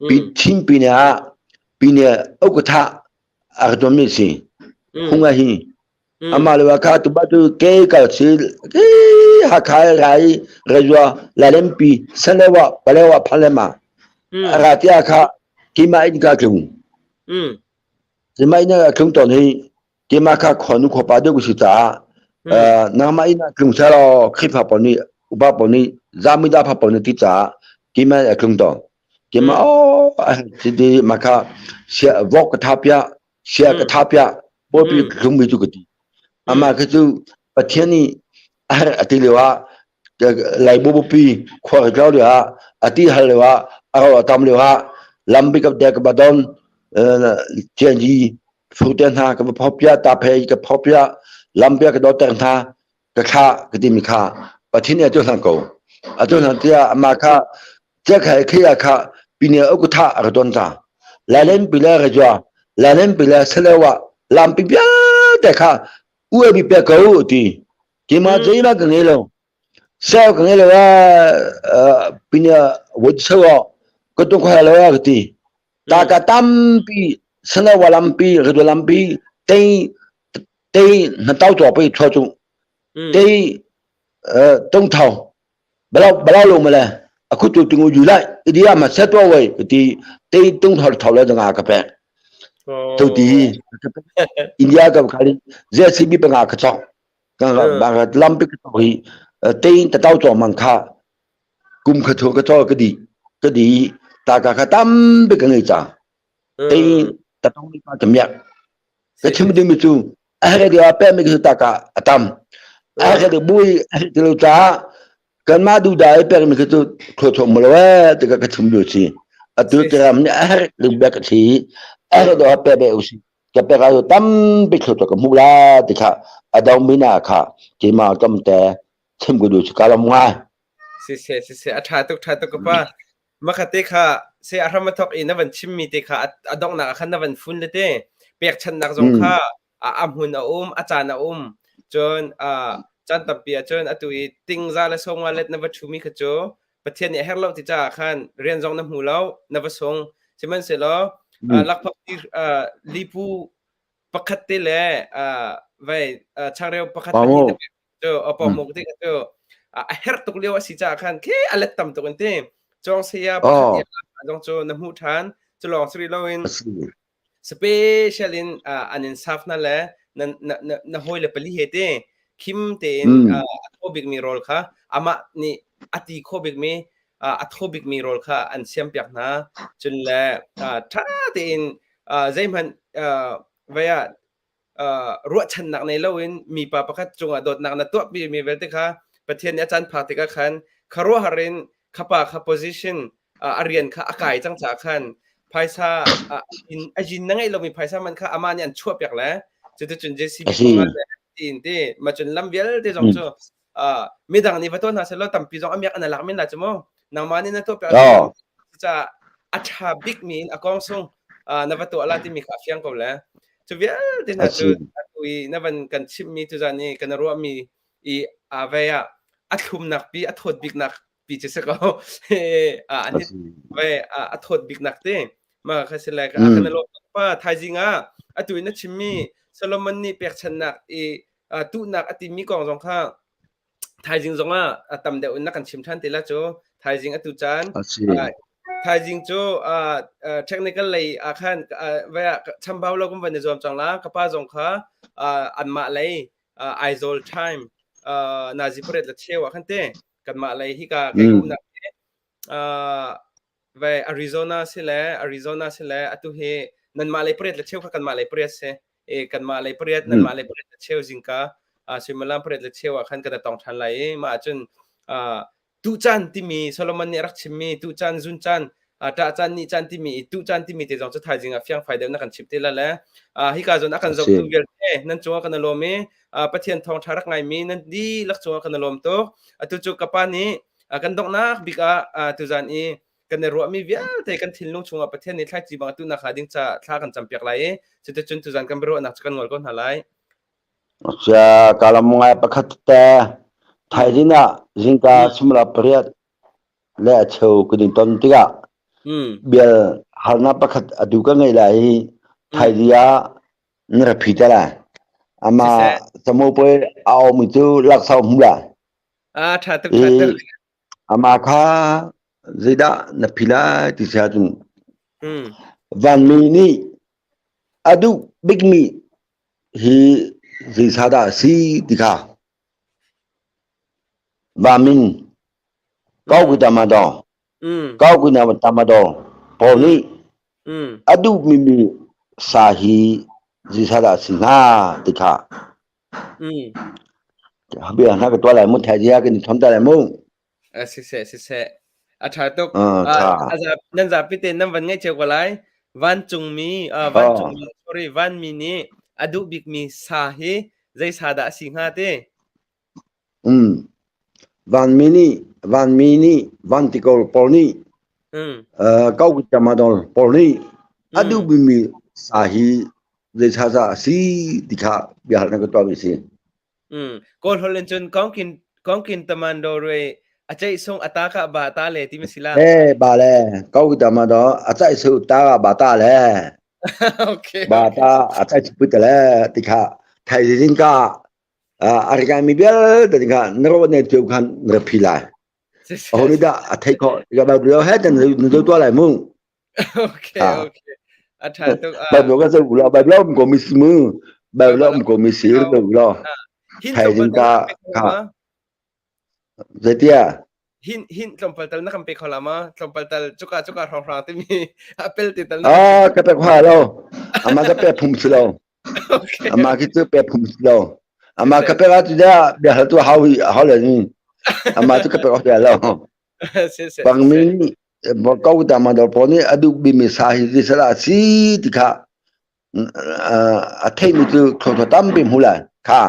pi chin pine ah pine ukatha a ka tuan mi si hunga hi ama le kha tu ba tu ke ka si ke ha khai rai rejwa lalempi salewa palewa phalema ra tia kha kima in ka tlung kima in ka tlung ton hi kima kha khonu khopa de ku si ta nangma in tlung sa lo khrifa pon ni upa pon ni zami da pha pon ni ti cha kima a tlung to kima o ti di ma kha sia vok ka tha pia sia ka tha pia popi tlung mi chu ka ti ama kha chu Pathian nih a herh a ti lio ah Laibu bupi khua ka tlau lio ah a ti hal lio ah a ro a tam lio ah lampi ka dek ba don CNG fute hna ka va phopia ta phei ka phopia lampi ka doter hna ka thla ka ti mi kha Pathian nih a tu hlang ko a tu hlang tiah ama kha chia khai khia kha pine ukutha a ka don ta lailen pile ka jua lailen pile salewa lampi vialte kha UAB pe ko ti keimah zeihmah ka ngei lo sel ka ngei lo ah pine wot so ka tung kha lo ka ti ta ka tampi sanawa lampi rido lampi tei tei na tau to pe tho chu tei tong thau balau balau lo male akhu tu tingu ju lai idia ma set wa wai ti tei tung thau thau la nga ka pe tu ti India ka khali JCB pa nga ka chok ka ba lam pi ka hi tei ta tau to mang kha kum kha thu ka cho ka di ka di ta ka kha tam bi ka ngai cha tei ta tong ni pa cham yak ka chim ding mi chu a he dia pe mi ka ta ka atam a he de bui a he lo cha kan ma du dai pe mi ka chu kho tho mo lo e te ka ka chim du chi atu te ram ni a he lu be ka chi a he do pe be u si ka pe ka tam bi kho to ka mu la ti kha adong mi na kha ki ma kam te chim ku du chi ka lam nga Si se si se a tha tuk tha tuk ka pa Makhate kha se a hram a thawk i na van chimmi te kha a donghnak ah khan na van fun le te pekchanhnak zong kha a hmun a um a caan a um cun caan tampi ah cun atu i tingza le sawmnga let na va ṭhumi kha cu Pathian nih a herh lo ti caah khan rian zong na hmu lo na va sung sihmanhsehlaw lakphak lipu pakhat te le vai changreu pakhat pahnih te cu pawmuk te cu a herh tuk lio a si caah khan khi a let tam tuk in ti cawng saya pakhat zong cu na hmuh ṭhan cu lawng si rih loin special in an in saf na le na na na hawi le pali he te khim tein a thaw bikmi rawl kha amah nih a ti kho bikmi a thaw bikmi rawl kha an siam piak hna cun le ṭha tein zeihmanh vai ah ruahchannak nei loin mipa pakhat cungah dawtnak na tuahpi mi vialte kha Pathian nih a caan phak tikah khan khuaruahhar in khapa kha position a rian kha a kai cang caah khan phaisa a yin na ngeih lomi phaisa man kha amah nih an chuah piak le cuticun JCB tiin ti ma cun lam vialte zong cu midang nih va tuah hna sehlaw tampi zong a miak an lak men la cu mu nangmah nih na tuah piak caah a ṭha bikmi in a kong sung na va tuah la timi kha a fiang ko le cu vialte hna cu atu i na van kan chimmi tuzan i kan ruahmi i a vei ah a thlumnak pi a thawt biknak pi cu si ko ve a thawt biknak te ma kha si le ka kan lo pa thaizing ah atu in na chimmi Solomon nih pekchannak i tuhnak a timi kong zong kha thaizing zong ah a tam deuh in na kan chim ṭhan te la cu thaizing atu caan thaizing cu technical lei ah khan vai ah chambau lo kan van i zuam cang la ka pa zong kha anmah lei Aizawl time nazi pariat le cheu ah khan te kanmah lei hika kai umnak Ve Arizona si le Arizona si le atu hi nanmah lei pariat le cheu kha kanmah lei pariat si. E kanmah lei pariat nanmah lei pariat le cheu zingka suimilam pariat le cheu ah khan kan tong ṭhan lai i mah ahcun tucaan timi Solomon nih a rak chimmi tucaan zun caan Ṭah caan ni caan timi i tuh caan timi te zong cu thaizing ah fiangfai deuh na kan chimh te la le hika zawn a kan zohtu vialte nan cungah kan i lawm i Pathian thawngṭha rak ngaimi nan dihlak cungah kan i lawm tuk. Atu cu ka pa nih kan donghnak bik ah tuzan i kan i ruahmi vialte kan thinlung chungah Pathian nih thlaici bang atu nak hnga ding ca thla kan campiak lai i cuticun tuzan kan biaruahnak cu kan ngol ko hna lai. Sia kalam ngai pakhat te thaizing ah zingka sumla pariat le a cheu kan i ton tikah bial harnak pakhat atu ka ngei lai i thaizing ah na ra phi te lai. Ama camupuai a awmi cu laksawng hmu lai. Ah ṭha tuk ṭha tuk. Amah kha zeidah na phi lai ti si ahcun vanmi nih a duh bikmi hi zeisa dah a si ti kha vamin kaukutama kaukutama pawl nih a duhmi mi sa hi zeisa dah a si hnga ti kha Bia hna ka tuah lai mu thai zia kan i thon ta lai mu. Siseh siseh. A ṭha tuk. Nan zapi te nan van ngaih cio ko lai. Vancungmi vancungmi sorry vanmi nih a duh bikmi sa hi zei sa dah a si hnga ti? Um. Vanmi nih vanmi nih vantikol pawl nih kau tamadol pawl nih a duh bikmi sa hi zei sa dah a si ti kha biahalnak ka tuahmi a si. Kawl holh in cun kongkin kongkin tamando rui a ceih sung a ta ka ba ta le ti ma si la. Eh ba le kau tamando a ceih su ta ka ba ta le. Okay. Ba ta a ceih su put le ti kha thai zing ka a rikai mi vialte ti kha na ro ne tiu khan na phi lai. Aho nih dah a thei khawh ka ba he tan na zo tua lai mu. Okay, okay. A ṭha tuk. Bible ka zoh la Bible um ko mi si mu. Bible um ko mi si ro lo. Thaizing ka ka zeitia hin hin tlawmpal tal na kan pe kho la ma tlawmpal tal cuka cuka hrang hrang timi apel ti tal ah ka pe kho lo ama ka pe phum si lo ama ki cu pe phum si lo ama ka pe la tu da bia hal tu hau hau le ni ama tu ka pe kho lo Bangmi nih ko tamador pawl nih a duh bimi sa hi zeisala a si ti kha a theimi cu thawthaw tampi hmu lai kha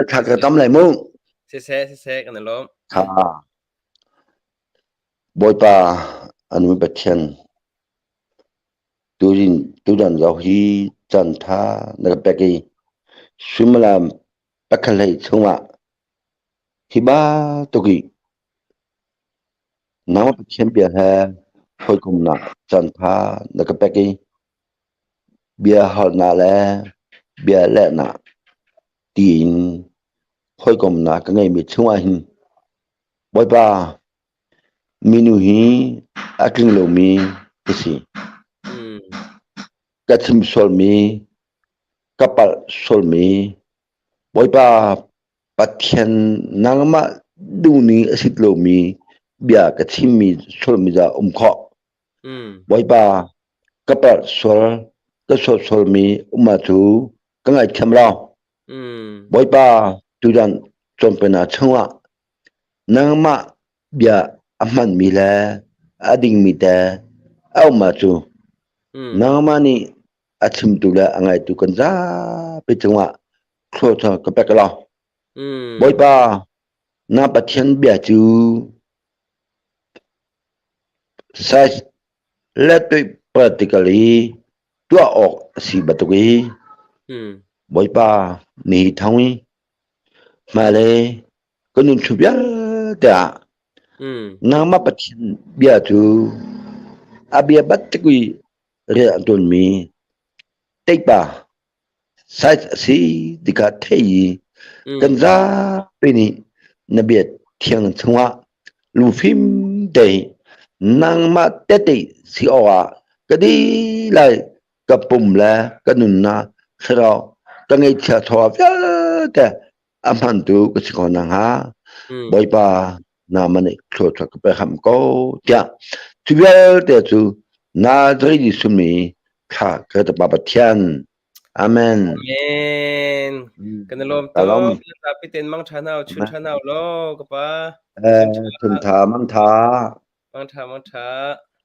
thla ka tam lai mu siseh siseh kan i lawm kha Bawipa anu Pathian turin tudan zo hi chan tha na ka pek i suimilam pakhat hlei chungah Hi bantuk i nangmah Pathian bia he hawikomnak caanṭha na ka pek i bia halnak le bia lehnak tiin hawikomnak ka ngeihmi chungah hin Bawipa minu hi a tling lomi ka si. Ka chim sualmi, ka palh sualmi, Bawipa Pathian nangmah duhning a sit lomi bia ka chimmi sualmi dah um khawh. Bawipa ka palh sual ka sual sualmi um cu ka ngaithiam lo. Bawipa tutan cawnpiaknak chungah nangmah bia a hmanmi le a dingmi te a um cu nangmah nih a chimtu le a ngaitu kan zapi cungah thluachuah ka pek lo. Bawipa, na Pathian bia cu size le practically tuah awk a si bantuk i Bawipa ni hi thong i hmailei ka nun chung vialte ah nangmah Pathian bia cu a bia bantuk i rian a ṭuanmi teipa Size a si tikah theih i kan zapi nih na bia thiang chungah lungfim tein nangmah tehte si awkah ka dih lai ka pum le ka nunnak thlarau ka ngeihchia thaw vialte a hmantu ka si ko nakhnga Bawipa nama nih thluachuah ka pe ham ko tiah cu vialte cu Nazareth Jesuh mi thla ka Pa Pathian Amen. Amen. Kan i lawm tuk. Zapi ten mang ṭha nau, chun ṭha nau lo ka pa. Eh, chun tha, mang tha. Mangṭha, mangṭha.